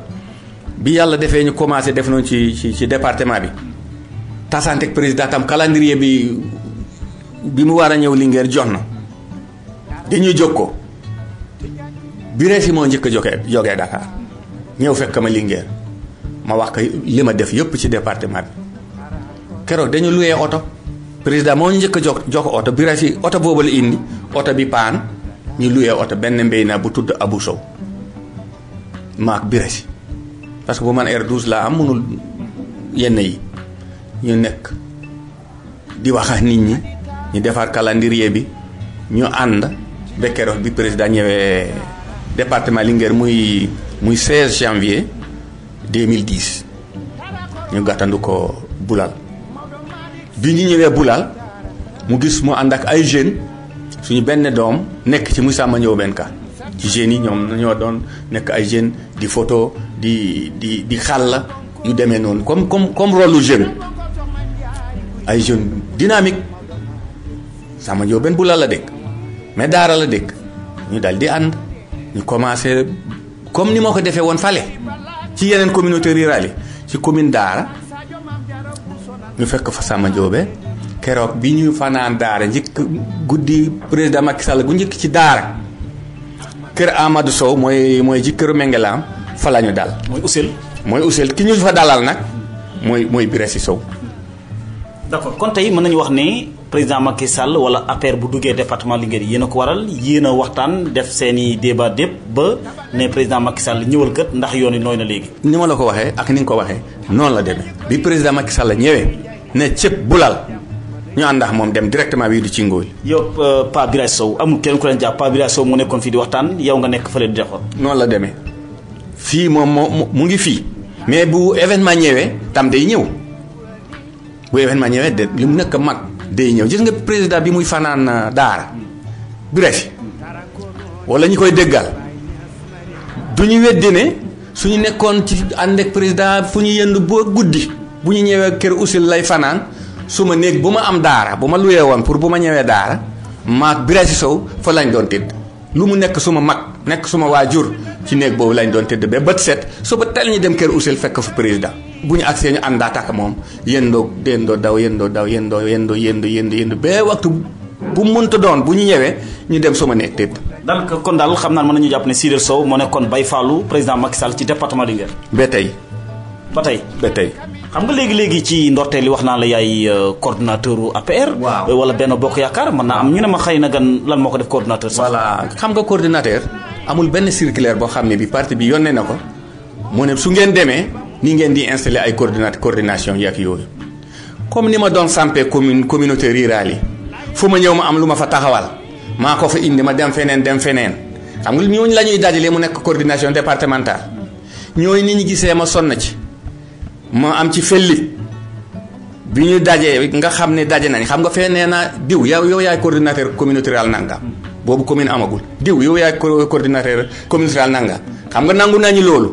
bi yàlla defee ñu commencé def noonu ci département bi tasante ak président tam calendrier bi mu war a ñëw Linguère jox na dañuy jokkoo Birassi moo njëkk a jógee Dakar ñëw fekk ma Linguère ma wax ko li ma def yëpp ci département bi keroog dañu loué oto président moo njëkk a jox oto Birassi oto boobu la indi oto bi paan ñu loué oto benn mbéy na bu tudd Abou Sow maak Birassi parce que bu man R12 laa am mënul yenn yi ñu nekk di wax ak nit ñi ñu defar calendrier bi ñu ànd ba keroog bi président ñëwee département Linguère muy 16 janvier 2010 ñu gàttandu ko Bulal bi ñu ñëwee Bulal mu gis mu ànd ak ay jeunes suñu benn doom nekk ci Moussa Ndiobène Ka ci jeunes yi ñoom ñoo doon nekk ay jeunes di photo di xàll yu demee noonu comme rôle lu jeune ay jeunes dynamique Samba Ndiobène Bulal la dëkk mais Daara la dëkk ñu dal di ànd ñu commencé comme ni ma ko defee woon fale ci yeneen communauté rurale yi ci commune Daara ñu fekk fa Samba Ndiobène keroog bi ñu fanaan Daara njëkk guddi président Macky Sall gu njëkk ci Daara kër Amadou Sow mooy ci këru Mengelaam fa la ñu dal. mooy Oussel ki ñu fa dalal nag mooy Birassi Sow. d'accord kon tey mën nañu wax ne président Macky Sall wala APR bu duggee département Linguère yéen a ko waral yéen a waxtaan def seeni débat dépp ba ne président Macky Sall ñëwal kat ndax yoon yi nooy na léegi. ni ma la ko waxee ak ni nga ko waxee noonu la demee bi président Macky Sall ñëwee ne cëpp Bulal ñu ànd ak moom dem directement bii du ci ngóol. yow Pa Birassi Sow amul kenn ku leen jàpp Pa Birassi Sow mu nekkoon fii di waxtaan yow nga nekk fële di defar. noonu la demee fii moom mu ngi fii mais bu événement ñëwee tam day ñëw bu événement ñëwee de li mu nekk mag day ñëw. gis nga président bi muy fanaan daara Bref wala ñi koy déggal du ñu weddi ne suñu nekkoon ci ànd ak président fu ñu yënd ba guddi bu ñu ñëwee kër usil lay fanaan su ma néeg bu ma am daara bu ma luyee woon pour bu ma ñëwee daara maag Birassi Sow fa lañ doon tëdd lu mu nekk suma mag nekk suma waajur ci néeg boobu lañ doon tëdd ba bët set suba tel ñu dem kër usil fekk fu président bu ñu agsee ñu àndaat ak moom yëndoo yëndoo ba waxtu bu mënta doon bu ñu ñëwee ñu dem suma néeg tëdd. donc kon daal xam naa mën nañu jàpp ne Sidy Sow moo nekkoon Baye Fallou président Macky Sall ci département Linguère. ba tey. xam nga léegi ci ndorteel li wax naa la yaay coordonnateur APR. waaw wala Benno Bokk Yaakaar mën naa am ñu ne ma xëy na gan lan moo ko def coordonnateur sax. voilà xam nga coordonnateur amul benn circulaire boo xam ne bi parti bi yónnee na ko mu ne su ngeen demee ni ngeen di installer ay coordination yi ak yooyu. comme ni ma doon sampé communauté rurale yi fu ma ñëw ma am lu ma fa taxawal maa ko fa indi ma dem feneen xam nga ñooñu la ñuy dajale mu nekk coordination départementale ñooñu ni ñu gisee ma sonn ci. ma am ci felli bi ñu dajee nga xam ne daje nañ xam nga fee nee naa diw yow yaay coordinateur communautaire nanga boobu commune amagul diw yow yaay coordinateur communautaire nanga xam nga nangu nañu loolu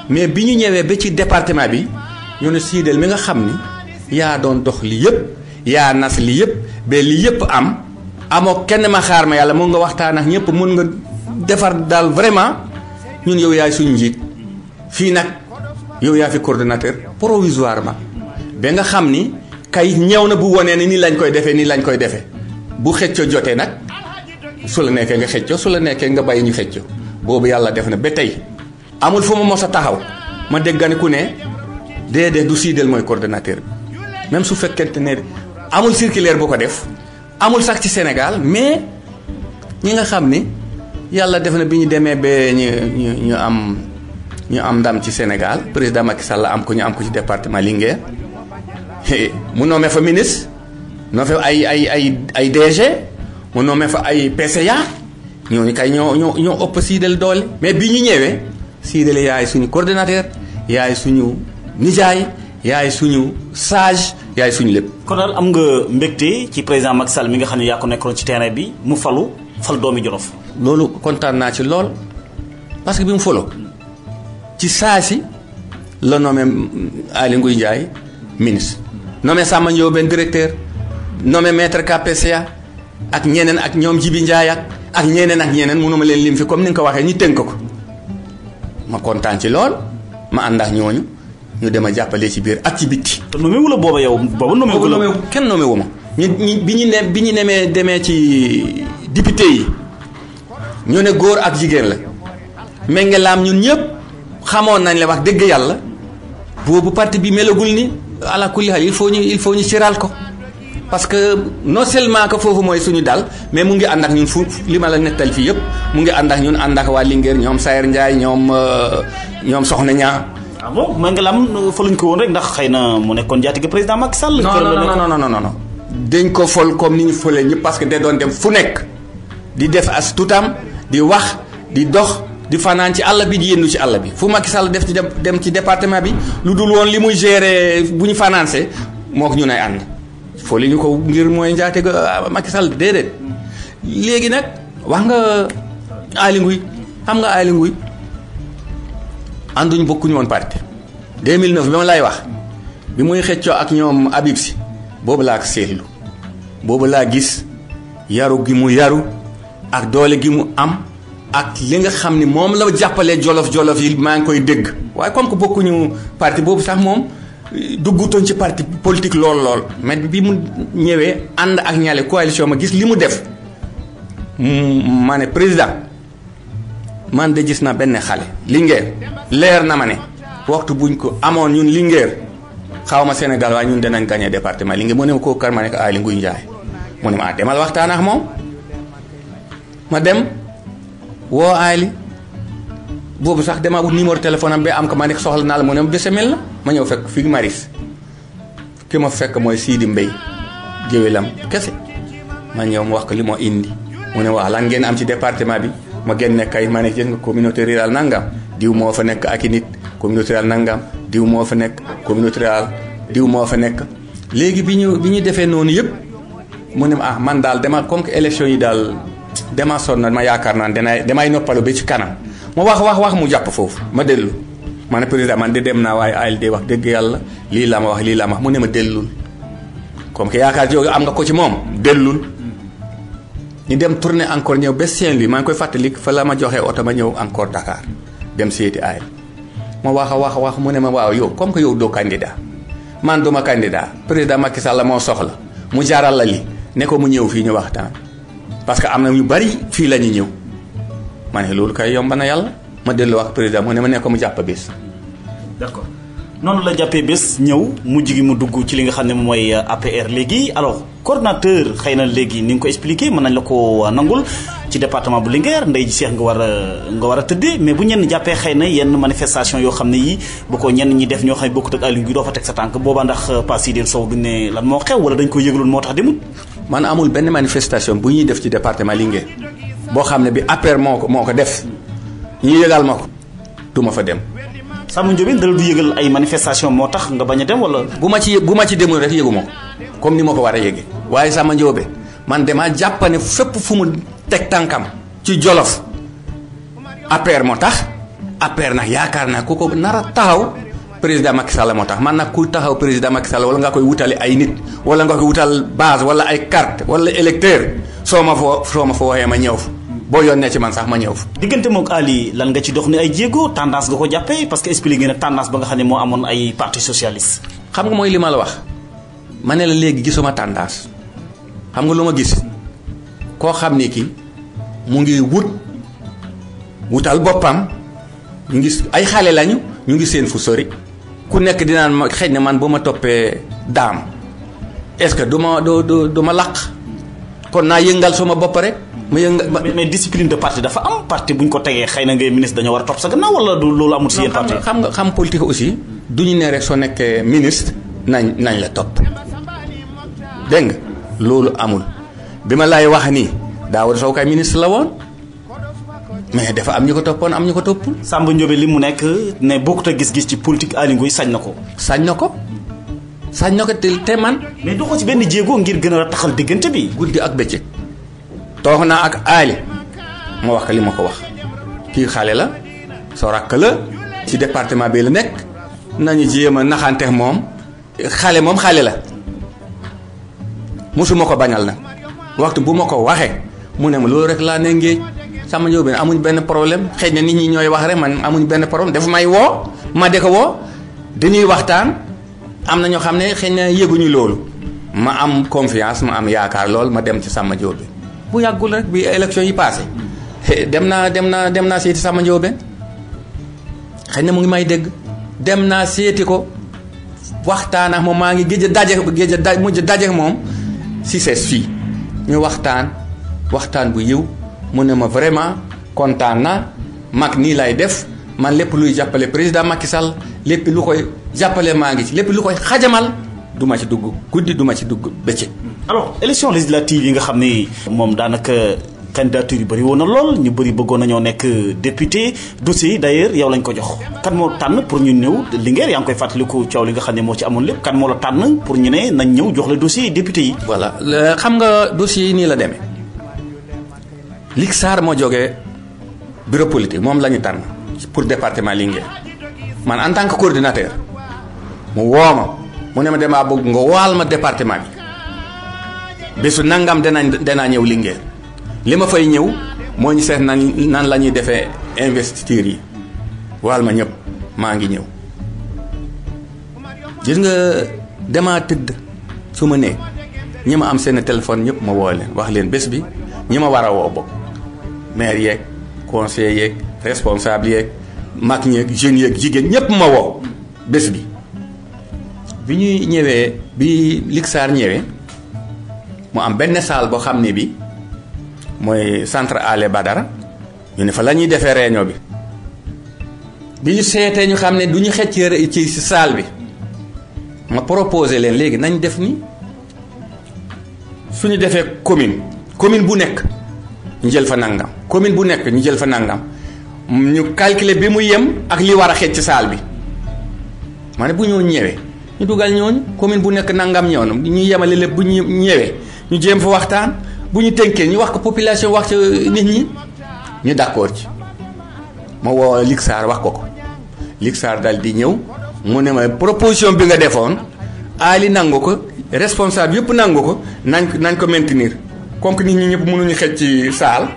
mais bi ñu ñëwee ba ci département bi ñu ne Siidel mi nga xam ni yaa doon dox li yëpp yaa nas li yëpp ba li yëpp amoo kenn ma xaar ma yàlla mun nga waxtaan ak ñëpp mun nga defar daal vraiment ñun yow yaay suñu njiit fii nag yow yaa fi coordonnateur provisoirement ba nga xam ni kay ñëw na bu wonee ni nii lañ koy defee bu xëccoo jotee nag su la nekkee nga xëccoo su la nekkee nga bàyyi ñu xëccoo boobu yàlla def na ba tey amul fu ma mos a taxaw ma déggane ku ne déedéet du Siidel mooy coordonnateur bi même su fekkente ne amul circulaire bu ko def amul sax ci Sénégal mais ñi nga xam ni yàlla def na bi ñu demee ba ñu am ndam ci Sénégal président Macky Sall am ko ci département Linguère mu nommé fa ministre nommé fa ay DG mu nommé fa ay PCA ñooñu kay ñoo ëpp Siidel doole. mais bi ñu ñëwee Siidel yaay suñu coordonnateur yaay suñu nijaay yaay suñu sage yaay suñu lépp. kon daal am nga mbégte ci président Macky Sall mi nga xam ne yaa ko nekkoon ci terrain bi mu fal doomi Jolof. loolu kontaan naa ci lool parce que bi mu faloo ci saa si la nommé Aly Ngouille Ndiaye ministre nommé Samba Ndiobène directeur nommé maître KPCA ak ñeneen ak ñoom Jibi Ndiaye ak ñeneen mënuma leen lim fi comme ni nga ko waxee ñu tënk ko ma kontaan ci lool ma ànd ak ñooñu ñu dem a jàppale ci biir ak ci bitti. te nommé wu la booba yow booba nommé wu la kenn nommé wu ma bi ñu demee ci député yi ñu ne góor ak jigéen la méngelaam ñun ñëpp. xamoon nañ la wax dëgg yàlla boobu parti bi melagul ni ala kulli hal il faut ñu ciral ko parce que non seulement que foofu mooy suñu dal mais mu ngi ànd ak ñun fu li ma la nettal fii yëpp mu ngi ànd ak ñun ànd ak waa Linguère ñoom Sayer Ndiaye ñoom Soxna Ñaa. ah bon mooy nga lam fa luñ ko woon rek ndax xëy na mu nekkoon jaatige président Macky Sall. non dañ ko fol comme ni ñu folee ñëpp parce que da doon dem fu nekk di def as tutam di wax di dox. di fanaan ci àll bi di yendu ci àll bi fu Macky Sall def ci dem ci département bi lu dul woon li muy gérer bu ñu fanaansee moo ko ñu nay ànd foo li ñu ko ngir mooy njaate Macky Sall déedéet léegi nag wax nga Aly Ngouille xam nga Aly Ngouille ànduñu bokkuñu woon parti 2009 bi ma lay wax bi muy xëccoo ak ñoom Habib Sy boobu laa ko seetlu boobu laa gis yaru gi mu yaru ak doole gi mu am ak li nga xam ni moom la jàppalee jolof yi maa ngi koy dégg waaye comme que bokkuñu parti boobu sax moom duggutoon ci parti politique lool mais bi mu ñëwee ànd ak ñaale coalition ma gis li mu def ma ne président man de gis na benn xale Linguère leer na ma ne waxtu buñ ko amoon ñun Linguère xaw ma Sénégal waaye ñun danañ gagné département Linguère mu ne ma koo kar ma ne ko Aly Ngouille Ndiaye mu ne ma demal waxtaan ak moom ma dem woo Aly boobu sax dama wut numéro téléphone am ba am ko ma nekk soxla naa la mu ne ma bésamel la ma ñëw fekk fii Maris ki ma fekk mooy Sidi Mbaye géwélam kese ma ñëw mu wax ko li moo indi mu ne wax lan ngeen am ci département bi ma génne kay ma ne gis nga communauté rurale nangam diw moo fa nekk ak i nit communauté rurale nangam diw moo fa nekk communauté rurale diw moo fa nekk. léegi bi ñu defee noonu yëpp mu ne ah man daal dama comme que élection yi daal dama sonn na ma yaakaar naa damay noppalu ba ci kanam ma wax mu jàpp foofu ma dellu ma ne président man de dem naa waaye ALD wax dëgg yàlla lii la ma wax mu ne ma dellul comme que yaakaar jooju am nga ko ci moom dellul. ñu dem tourner encore ñëw ba Saint-Louis maa ngi koy fàttali fa la ma joxee oto ma ñëw encore Dakar dem seeti AL ma wax mu ne ma waaw yow comme que yow doo candidat man duma candidat président Macky Sall moo soxla mu jaaral la li ne ko mu ñëw fii ñu waxtaan parce que am na ñu bari fii la ñu ñëw ma ne loolu kay yomb na yàlla ma dellu wax président mu ne ma ne ko mu jàpp bés. d'accord noonu la jàppee bés ñëw mujj gi mu dugg ci li nga xam ne mooy APR léegi alors coordonnateur xëy na léegi ni nga ko expliqué mën nañ la ko nangul ci département bu Linguère ndey ji Cheikh nga war a tëddee mais bu ñenn jàppee xëy na yenn manifestation yoo xam ne yi bu ko ñenn ñi def ñoo xam ne bokkut ak Aliou gi doo fa teg sa tànk boobaa ndax Pa Sidel Sow duñ ne lan moo xew wala dañ ko yëgaloon moo tax demul. man amul benn manifestation bu ñuy def ci département Linguère boo xam ne bi APR moo ko def ñu yëgal ma ko du ma fa dem. Samba Ndiobène dala du yëgal ay manifestation moo tax nga bañ a dem wala. bu ma ci demul rek yëgu ma ko comme ni ma ko war a yëgee waaye Samba Ndiobène man damaa jàpp ne fépp fu mu teg tànkam ci Jolof APR moo tax APR nag yaakaar naa ku ko nar a taxaw président Macky Sall moo tax man nag ku taxaw président Macky Sall wala nga koy wutale ay nit wala nga koy wutal base wala ay carte wala électeur soo ma foo waxee ma ñëw fa boo yónnee ci man sax ma ñëw fa. diggante moog Ali lan nga ci dox ni ay jéego tendance nga ko jàppee parce que expliqué na tendance ba nga xam ne moo amoon ay parti socialiste. xam nga mooy li ma la wax ma ne la léegi gisuma tendance xam nga lu ma gis koo xam ni ki mu ngi wutal boppam ñu ngi ay xale lañu ñu ngi seen fu sori ku nekk dinaan ma xëy na man bu ma toppee daam est-ce que du ma laq kon naa yëngal suma bopp rek. mais discipline de parti dafa am parti bu ñu ko tegee xëy na ngay ministre dañoo war a topp sa gannaaw wala du loolu amul si yéen parti. xam politique aussi du ñu ne rek soo nekkee ministre nañ la topp dégg nga loolu amul bi ma lay wax nii Daouda Sow kay ministre la woon mais dafa am ñu ko toppoon am ñu ko toppul. Samba Ndiobène li mu nekk ne bokkut a gis-gis ci politique Aly Ngouille sañ na ko. sañ na ko te man. mais doxoo ci benn jéego ngir gën a taxal diggante bi. guddi ak bëccëg toog naa ak Aly ma wax ko li ma ko wax kii xale la soo rakk la ci département bi la nekk nañu jéem a naxanteex moom xale la mosuma ko bañal nag waxtu bu ma ko waxee mu ne ma loolu rek laa ne ngéej Samba Ndiobène amuñ benn problème xëy na nit ñi ñooy wax rek man amuñ benn problème dafa may woo ma de ko woo dañuy waxtaan am na ñoo xam ne xëy na yëguñu loolu ma am confiance ma am yaakaar lool ma dem ci Samba Ndiobène bu yàggul rek bi élection yi passé dem naa seeti Samba Ndiobène xëy na mu ngi may dégg dem naa seeti ko waxtaan ak moom maa ngi mujj daje moom si ses fii ñu waxtaan bu yiw mu ne ma vraiment kontaan na mag nii lay def man lépp luy jàppale président Macky Sall lépp lu koy jàppale maa ngi ci lépp lu koy xajamal du ma ci dugg guddi du ma ci dugg bëccëg. alors élection législative yi nga xam ni moom daanaka candidature yu bëri woon na lool ñu bëri bëggoon nañoo nekk député dossier yi d'ailleurs yow lañ ko jox kan moo tànn pour ñu ñëw Linguère yaa ngi koy fàttaliku coow li nga xam ne moo ci amoon lépp kan moo la tànn pour ñu ne nañ ñëw jox la dossier yi député yi. voilà xam nga dossier yi nii la demee Lig Sarr moo jógee bureau politique moom la ñu tànn pour département Linguère man en tant que coordinateur mu woo ma mu ne ma damaa bëgg nga waal ma département bi bésu nangam danaa ñëw Linguère li ma fay ñëw moo ñu seet nan la ñuy defee investiture yi waal ma ñëpp maa ngi ñëw gis nga damaa tëdd su ma nee ñi ma am seen téléphone ñëpp ma woo leen wax leen bés bi ñi ma war a woo bokk maire yeeg conseiller yeeg responsable yeeg mag ñeeg jeunes yeeg jigéen ñëpp ma woo bés bi ñuy ñëwee bi Lig Sarr ñëwee mu am benn salle boo xam ne bi mooy centre Alé Badara ñu ne fa la ñuy defee réunion bi ñu seetee ñu xam ne du ñu xëcc ci salle bi ma proposé leen léegi nañ def ni suñu defee commune bu nekk ñu jël fa nangam commune bu nekk ñu jël fa nangam ñu calculer bi mu yem ak li war a xëcc ci salle bi ma ne bu ñoo ñëwee ñu dugal ñooñu commune bu nekk nangam ñëw na ñu yemale lépp bu ñu ñëwee ñu jéem fa waxtaan bu ñu tënkee ñu wax ko population wax ci nit ñi ñu d'accord ci ma woo Lixar wax ko Lixar dal di ñëw mu ne ma proposition bi nga defoon Ali nangu ko responsable yëpp nangu ko nañ ko maintenir comme que nit ñi ñëpp mënuñu xëj ci saal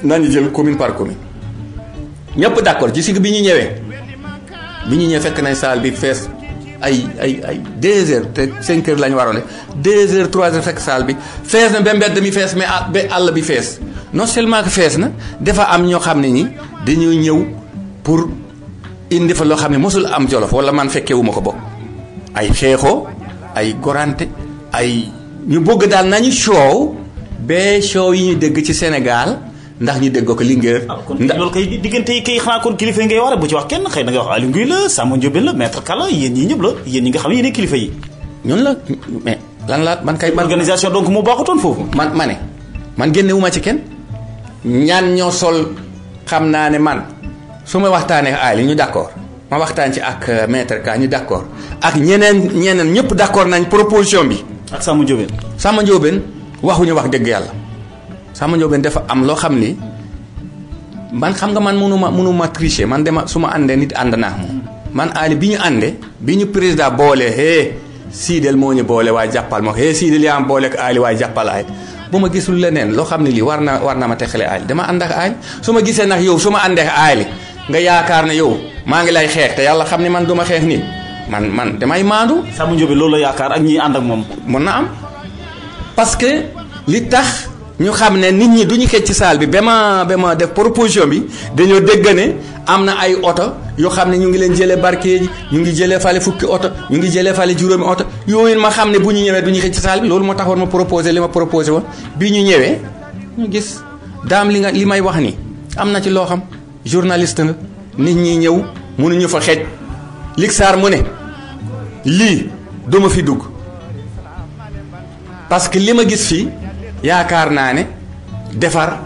nañu jël commune par commune ñëpp d'accord ci bi ñu ñëwee fekk nañ saal bi fees ay 2 heures te 5 heures lañu waroon 2 heures 3 heures fekk saal bi fees na ba mbedd mi fees mais ba àll bi fees non seulement que fees na dafa am ñoo xam ne ñi dañuy ñëw pour indi fa loo xam ne mosul am Jolof wala man fekkewuma ko bokk ay xeexoo ay gorante ay ñu bëgg daal nañu show ba show yi ñu dégg ci Sénégal ndax ñu dégg ko Linguère. ndax loolu kay diggante yi kay xanaa kon kilifa yi ngay wax rek bu ci wax kenn xëy na nga wax Aly Ngouille la Samba Ndiobène la maître Kalla yéen ñii ñëpp la yéen ñi nga xam ne yéen kilifa yi. ñun la mais lan la man kay. organisation donc moo baaxutoon foofu. man génnewuma ci kenn ñaan ñoo sol xam naa ne man su ma waxtaanee ak Aly ñu d'accord ma waxtaan ci ak maître Ka ñu d'accord ak ñeneen ñëpp d'accord nañ proposition bi. ak Samba Ndiobène waxuñu wax dëgg yàlla Samba Ndiobène dafa am loo xam ni man xam nga man mënuma tricher man su ma àndee nit ànd naa moom man Aly bi ñu àndee bi ñu président boole Siidel moo ñu boole waaye jàppal ma ko Siidel yaa am boole ak Aly waaye jàppal Aly bu ma gisul leneen loo xam ne lii war na ma texale Aly dama ànd ak Aly su ma gisee nag yow su ma àndee ak Aly nga yaakaar ne yow maa ngi lay xeex te yàlla xam ne man du ma xeex nit man damay maandu. Samba Ndiobène loolu la yaakaar ak ñi ànd ak moom. mën na am parce que li tax ñu xam ne nit ñi du ñu xëcc ci saal bi ba ma def proposition bi dañoo dégg ne am na ay oto yoo xam ne ñu ngi leen jëlee Barkédji ñu ngi jëlee fale fukki oto ñu ngi jëlee fale juróomi oto yooyu ma xam ne bu ñu ñëwee du ñu xëcc ci saal bi loolu moo taxoon ma proposé li ma proposé woon bi ñu ñëwee ñu gis daam li may wax ni am na ci loo xam journaliste nga nit ñi ñëw mënuñu fa xëj Lixar mu ne lii duma fi dugg parce que li ma gis fii yaakaar naa ne defar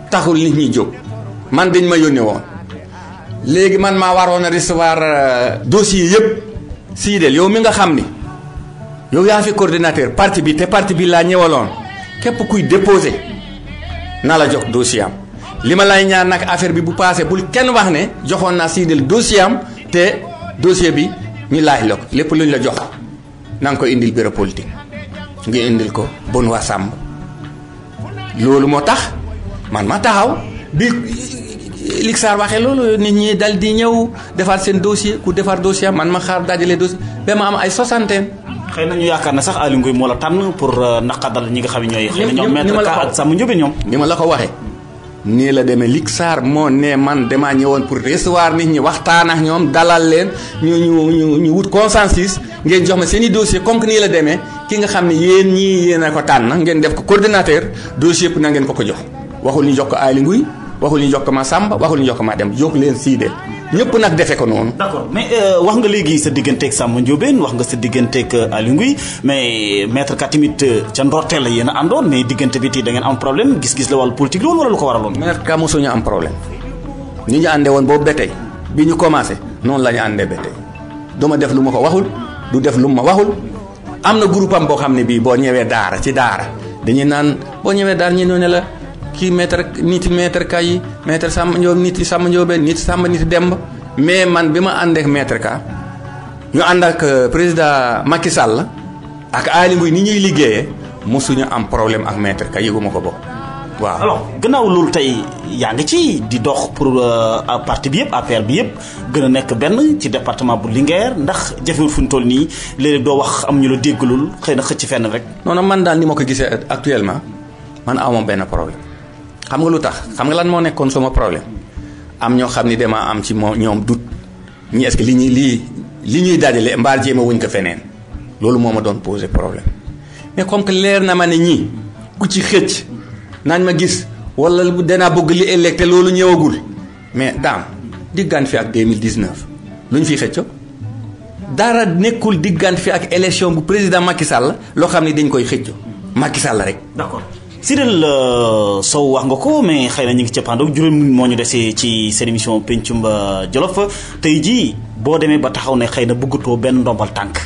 taxul nit ñi jóg man dañ ma yónnee woon léegi man maa waroon a recevoir dossier yëpp Siidel yow mi nga xam ni yow yaa fi coordinateur parti bi te parti bi laa ñëwaloon képp kuy déposé na la jox dossier am li ma lay ñaan nag affaire bi bu passé bul kenn wax ne joxoon naa Siidel dossier am te dossier bi ñu laaj la ko lépp luñ la jox na nga ko indil bureau politique nga indil ko bon waa sàmm loolu moo tax man ma taxaw bi Lixar waxee loolu nit ñi dal di ñëw defar seen dossier ku defar dossier man ma xaar dajale dossier ba ma am ay 60. xëy na ñu yaakaar ne sax Aly Ngouille moo la tànn pour naqadal ñi nga xam ne ñooy. xëy na ñoom maître Ka ak Samba Ndiobène ñoom. ni ma la ko waxee nii la demee Lixar moo ne man damaa ñëwoon pour recevoir nit ñi waxtaan ak ñoom dalal leen ñu wut consensus ngeen jox ma seen i dossier comme que nii la demee ki nga xam ne yéen a ko tànn ngeen def ko coordinateur dossier yëpp na ngeen ko jox waxul ñu jox ko Aly Ngouille waxul ñu jox ko ma Samba waxul ñu jox ko ma dem jox leen Siidel ñëpp nag defe ko noonu. d'accord mais wax nga léegi sa digganteeg Samba Ndiobène wax nga sa digganteeg Aly Ngouille mais maître Ka tamit ca ndorteel la yéen a àndoon mais diggante bi da ngeen am problème gis-gis la wàllu politique loolu wala lu ko waraloon. maître Ka mosuñu am problème ni ñu àndee woon boobu ba tey bi ñu commencé noonu la ñu àndee ba tey du ma def lu ma ko waxul du def lu ma waxul am na groupe am boo xam ne bii boo ñëwee daara ci daara dañuy naan boo ñëwee daara ñu ne la kii maître Ka yi maître Samba Ndiobène nit yi Samba Ndiobène nit Samba nit Demba mais man bi ma ànd ak maître Ka ñu ànd ak président Macky Sall ak Aly Ngouille ni ñuy liggéeyee mosuñu am problème ak maître Ka yëguma ko bokk waaw. alors gannaaw loolu tey yaa ngi ci di dox pour parti bi yëpp APR bi yëpp gën a nekk benn ci département bu Linguère ndax jafewul fu ñu toll nii léeg-léeg doo wax am ñu la déggalul xëy na xëcc fenn rek. non man daal ni ma ko gisee actuellement man awma benn problème. xam nga lu tax xam nga lan moo nekkoon sama problème am ñoo xam ni dama am ci ñoom dut ñi est-ce que li ñuy dajale mbaar jéema wuñ ko feneen loolu moo ma doon poser problème mais comme que leer na ma ne ñii ku ci xëcc nañ ma gis wala danaa bëgg li électé loolu ñëwagul mais daam diggaan fi ak 2019 lu ñu fiy xëccoo dara nekkul diggaan fi ak élection bu président Macky Sall loo xam ni dañ koy xëccoo Macky Sall rek. d'accord. Siidel Sow wax nga ko mais xëy na ñu ngi cappaandaw juróom moo ñu desee ci seen émission pencum Jolof tey jii boo demee ba taxaw ne xëy na bëggatoo benn ndombal tànk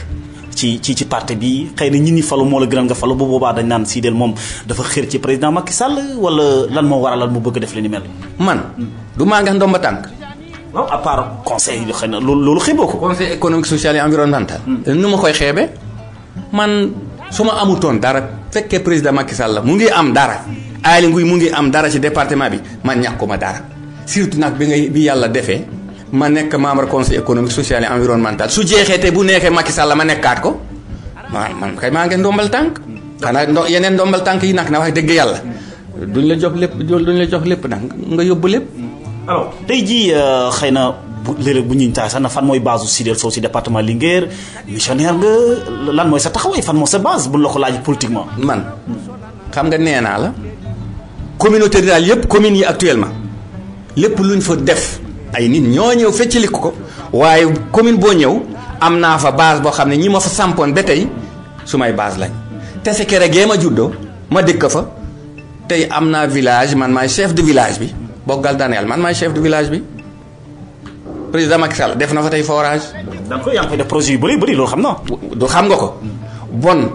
ci parti bi xëy na ñi ni falu moo la gënal nga falu bu boobaa dañ naan Sidel moom dafa xër ci président Macky Sall wala lan moo waralal mu bëgg def li ni mel. man du maa ngi ndomba tànk. waaw à part conseil yi xëy na loolu xeeboo ko. conseil économique social et environnemental. nu ma koy xeebe man su ma amutoon dara fekkee président Macky Sall mu ngi am dara Aly Ngouille mu ngi am dara ci département bi man ñàkkuma dara surtout nag bi yàlla defee ma nekk membre conseil économique social et environnemental su jeexee te bu neexee Macky Sall ma nekkaat ko man kay maa ngi ndombal tànk. xanaa yeneen ndombal tànk yi nag na wax dëgg yàlla duñ la jox lépp nag nga yóbbu lépp. alors tey jii xëy na léeg-léeg bu ñuy taay sax na fan mooy base su Sidel Sow si département Linguère missionnaire nga lan mooy sa taxawaay fan moo sa base buñ la ko laaj politiquement. man xam nga nee naa la communauté rurale yëpp communes yi actuellement lépp luñ fa def ay nit ñoo ñëw feccali ko waaye commune boo ñëw am naa fa base boo xam ne ñi ma fa sampoon ba tey su may base lañ te se kere gee ma juddoo ma dëkk fa tey am naa village man maay chef de village bi. Boggal Daniel man maay chef de village bi président Macky Sall def na fa tey forage. d'accord yaa ngi koy def projet yu bëri loolu xam na. du xam nga ko bon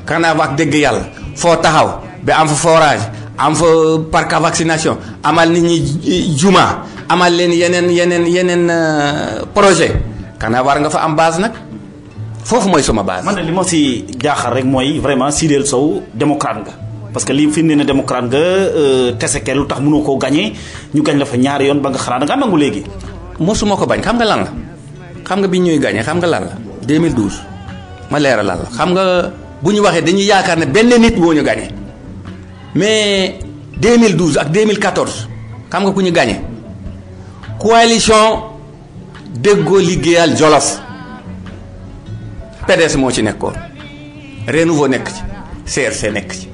kanaa wax dëgg yàlla foo taxaw ba am fa forage am fa parc à vaccination amal nit ñi juma amal leen yeneen projet kanaa war nga fa am base nag foofu mooy sama base. man de li ma si jaaxal rek mooy vraiment Sidel Sow démocrate nga. parce que lii fi mu ne démocrate nga teseke lu tax mënoo koo gañee ñu gañ la fa ñaari yoon ba nga xalaat da nga nangu léegi. mosuma ko bañ xam nga lan la xam nga bi ñuy gañee xam nga lan la 2012 ma leeral lan la xam nga bu ñu waxee dañuy yaakaar ne benn nit moo ñu gañee mais 2012 ak 2014 xam nga ku ñu gañee coalition déggoo liggéeyal Jolof PDS moo ci nekkoon Renouveau nekk ci CRC nekk ci.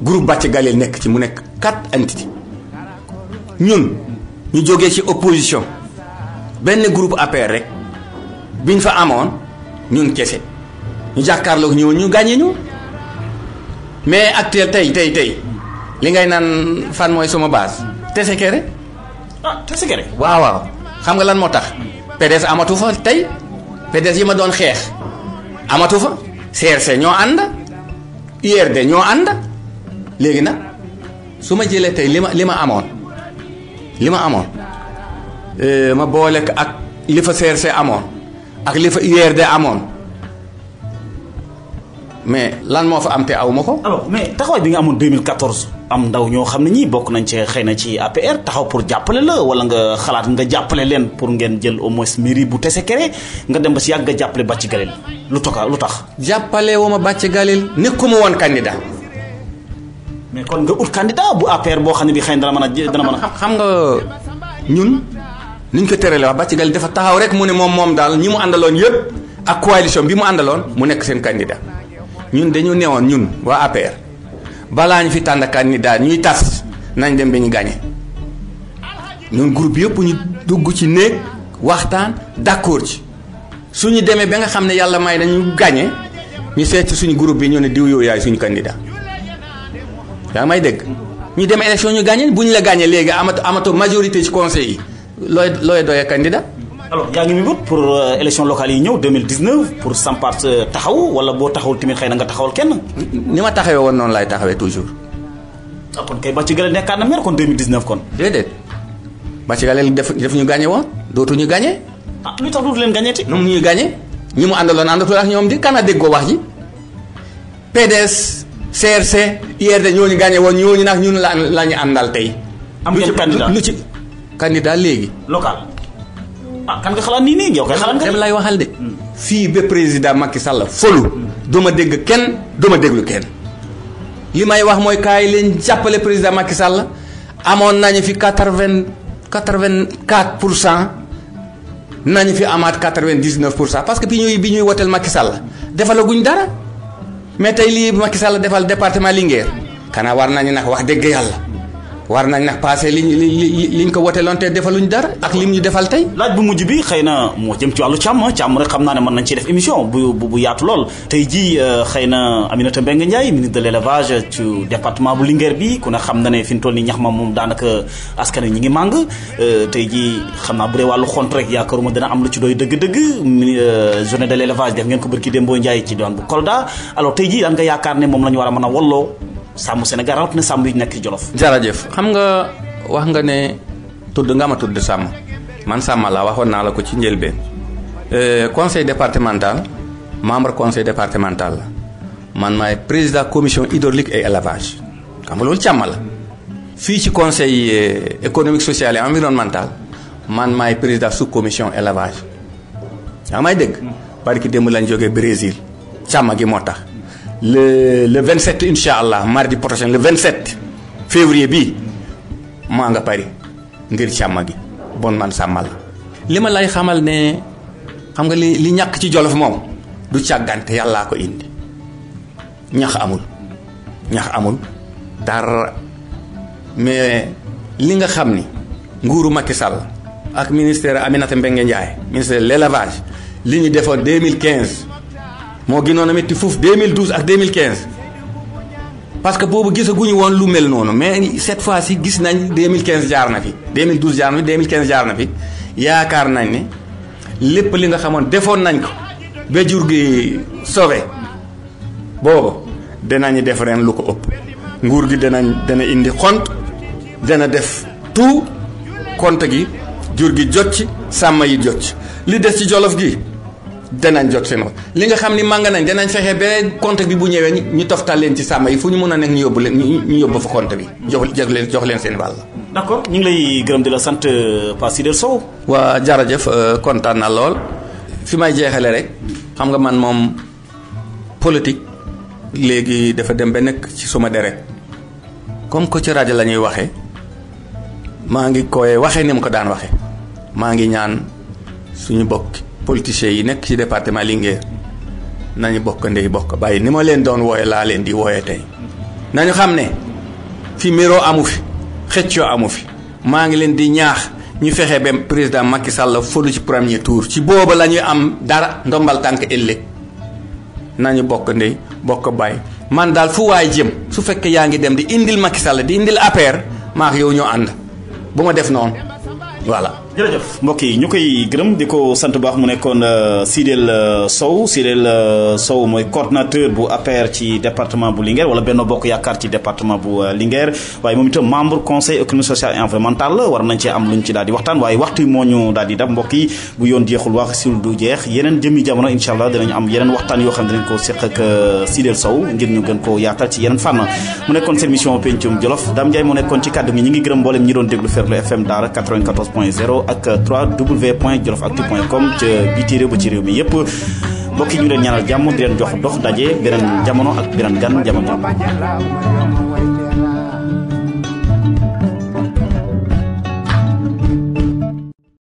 groupe Bàcc Galil nekk ci mu nekk 4 entités ñun ñu jógee ci opposition benn groupe APR rek biñ fa amoon ñun kese ñu jàkkaarloog ñu gagné ñu mais actuel tey li ngay naan fan mooy sama base Tessékéré. Tessékéré. waaw xam nga lan moo tax PDS amatu fa tey PDS yi ma doon xeex amatu fa CRC ñoo ànd URD ñoo ànd. léegi nag su ma jëlee tey li ma amoon ma boole ak li fa CRC amoon ak li fa URD amoon mais lan moo fa am te aw ma ko. alors mais taxawaay bi nga amoon 2014 am ndaw ñoo xam ne ñii bokk nañ ci xëy na ci APR taxaw pour jàppale la wala nga xalaat nga jàppale leen pour ngeen jël au moins mairie bu Tessékéré nga dem ba si yàgg nga jàppale Bàcc Galil lu tax. jàppale woo ma Bàcc Galil nekkuma woon candidat. mais kon nga ut candidat bu APR boo xam ne bi xëy na dana mën a. xam nga ñun niñ ko tëralee wax Bàcc Galil dafa taxaw rek mu ne moom daal ñi mu àndaloon yëpp ak coalition bi mu àndaloon mu nekk seen candidat ñun dañu newoon ñun waa APR balaa ñu fi tànn candidat ñuy tas nañ dem ba ñu gagné ñun groupe yëpp ñu dugg ci néeg waxtaan d'accord ci suñu demee ba nga xam ne yàlla may nañu gagné ñu seet ci suñu groupe bi ñu ne diw yooyu yaay suñu candidat. yaa may dégg ñu dem élection ñu gagné bu ñu la gagné léegi amato majorité ci conseil yi looy doyee candidat. alors yaa ngi mi pour élection locale yi ñëw 2019 pour sampaat taxaw wala boo taxawul tamit xëy na nga taxawal kenn. ni ma taxawee woon noonu laay taxawee toujours. kon kay Bàcc Galil nekkaat na maire kon 2019 kon. déedéet Bàcc Galil def ñu gagné woon dootuñu gagné. lu tax dootu leen gagné ti. nu mu ñuy gagné ñi mu àndaloon àndatul ak ñoom di kan a déggoo wax ji PDS. CRC URD ñooñu gagné woon ñooñu nag ñun la ñu àndal tey. am ngeen candidat lu ci candidat léegi. local. kan nga xalaat nii yow kay xalaat nga. dem lay waxal de. fii ba président Macky Sall folu. duma dégg kenn duma déglu kenn. li may wax mooy kaay leen jàppale président Macky Sall amoon nañu fi 84% nañu fi amaat 99% parce que bi ñuy woteel Macky Sall defalaguñ dara. mais tey lii Macky Sall defal département Linguère xanaa war nañu nag wax dëgg yàlla war nañ nag passé liñ ko wote loon te defaluñ dara ak lim ñu defal tey. laaj bu mujj bi xëy na moo jëm ci wàllu càmm rek xam naa ne mën nañ ciy def émission bu yaatu lool tey jii xëy na Aminata Mbengue Ndiaye ministre de l'élevage ci département bu Linguère bi ku ne xam na ne fi mu toll nii ñax ma moom daanaka askan wi ñi ngi màng tey jii xam naa bu dee wàllu xont rek yaakaaruma dina am lu ci doy dëgg-dëgg journée de l'élevage def ngeen ko bërki Dembo Ndiaye ci diwaan bu Kolda alors tey jii daan nga yaakaar ne moom la ñu war a mën a wolloo sàmm Sénégal rawat na sàmm yi nekk ci Jolof. jërëjëf xam nga wax nga ne tudd nga ma tudd sàmm man sàmm laa waxoon naa la ko ci njëlbeen conseil départemental membre conseil départemental la man maay président commission hydraulique et élevage xam nga loolu càmm la fii ci conseil économique social et environnemental man maay président sous commission élevage yaa may dégg parce que démb lañ jógee Brésil càmm gi moo tax le 27 incha allah mardi prochain le 27 février bii maa nga Paris ngir càmm gi bon man sàmmal li ma lay xamal ne xam nga li ñàkk ci Jolof moom du càggante yàllaa ko indi ñax amul dara mais li nga xam ni nguuru Macky Sall ak ministère Aminata Mbengue Ndiaye ministère de l'élevage li ñu defoon 2015 moo gënoon a métti fuuf 2012 ak 2015 parce que boobu gisaguñu woon lu mel noonu mais cette fois-ci gis nañ 2015 jaar na fi 2012 jaar na fi 2015 jaar na fi yaakaar nañ ne lépp li nga xamoon defoon nañ ko ba jur gi sauvé boobu danañu def ren lu ko ëpp nguur gi dana indi xont dana def tout compte gi jur gi jot ci sàmm yi jot ci li des ci Jolof gi danañ jot seen li nga xam ni màng nañ danañ fexe ba compte bi bu ñëwee ñu toftal leen ci sàmm yi fu ñu mën a nekk ñu yóbbu leen ñu yóbbu fa compte bi jox leen seen wàll. d'accord ñu ngi lay gërëm di la sant Pa Sider Sow. waa jërëjëf kontaan na lool fi may jeexale rek xam nga man moom politique léegi dafa dem ba nekk ci suma deret comme que ci rajo la ñuy waxee maa ngi koy waxee ni mu ko daan waxee maa ngi ñaan suñu bokk politiciens yi nekk ci département Linguère nañu bokk ndey bokk bàyyi ni ma leen doon wooye laa leen di wooye tey nañu xam ne fi méroo amu fi xëccoo amu fi maa ngi leen di ñaax ñu fexe ba président Macky Sall folu ci premier tour ci booba la ñuy am dara ndombal tànk ëllëg nañu bokk ndey bokk bàyyi man daal fu waay jëm su fekkee yaa ngi dem di indil Macky Sall di indil APR maa ak yow ñoo ànd bu ma def noonu voilà. jërëjëf mbokk yi ñu koy gërëm di ko sant baax mu nekkoon Sider Sow mooy coordinateur bu APR ci département bu Linguère wala Benno Bokk Yaakaar ci département bu Linguère waaye moom itam membre conseil économique social et environnemental war nañ cee am luñ ci daal di waxtaan waaye waxtu moo ñu daal di dab mbokk yi bu yoon jeexul wax sul du jeex yeneen jëmi jamono incha allah dinañ am yeneen waxtaan yoo xam ne dinañ ko seq ak Sider Sow ngir ñu gën koo yaatal ci yeneen fànn mu nekkoon seen émission Pencum Jolof Dame Ndiaye mu nekkoon ci kàddu gi ñi ngi gërëm mboolem ñi doon déglu Ferlo FM Daara 94.0 ak www.jolofactu.com ca biti réew ba ci réew mi yépp mbokk yi ñu leen ñaanal jàmm di leen jox dox daje beneen jamono ak beneen gan jamono.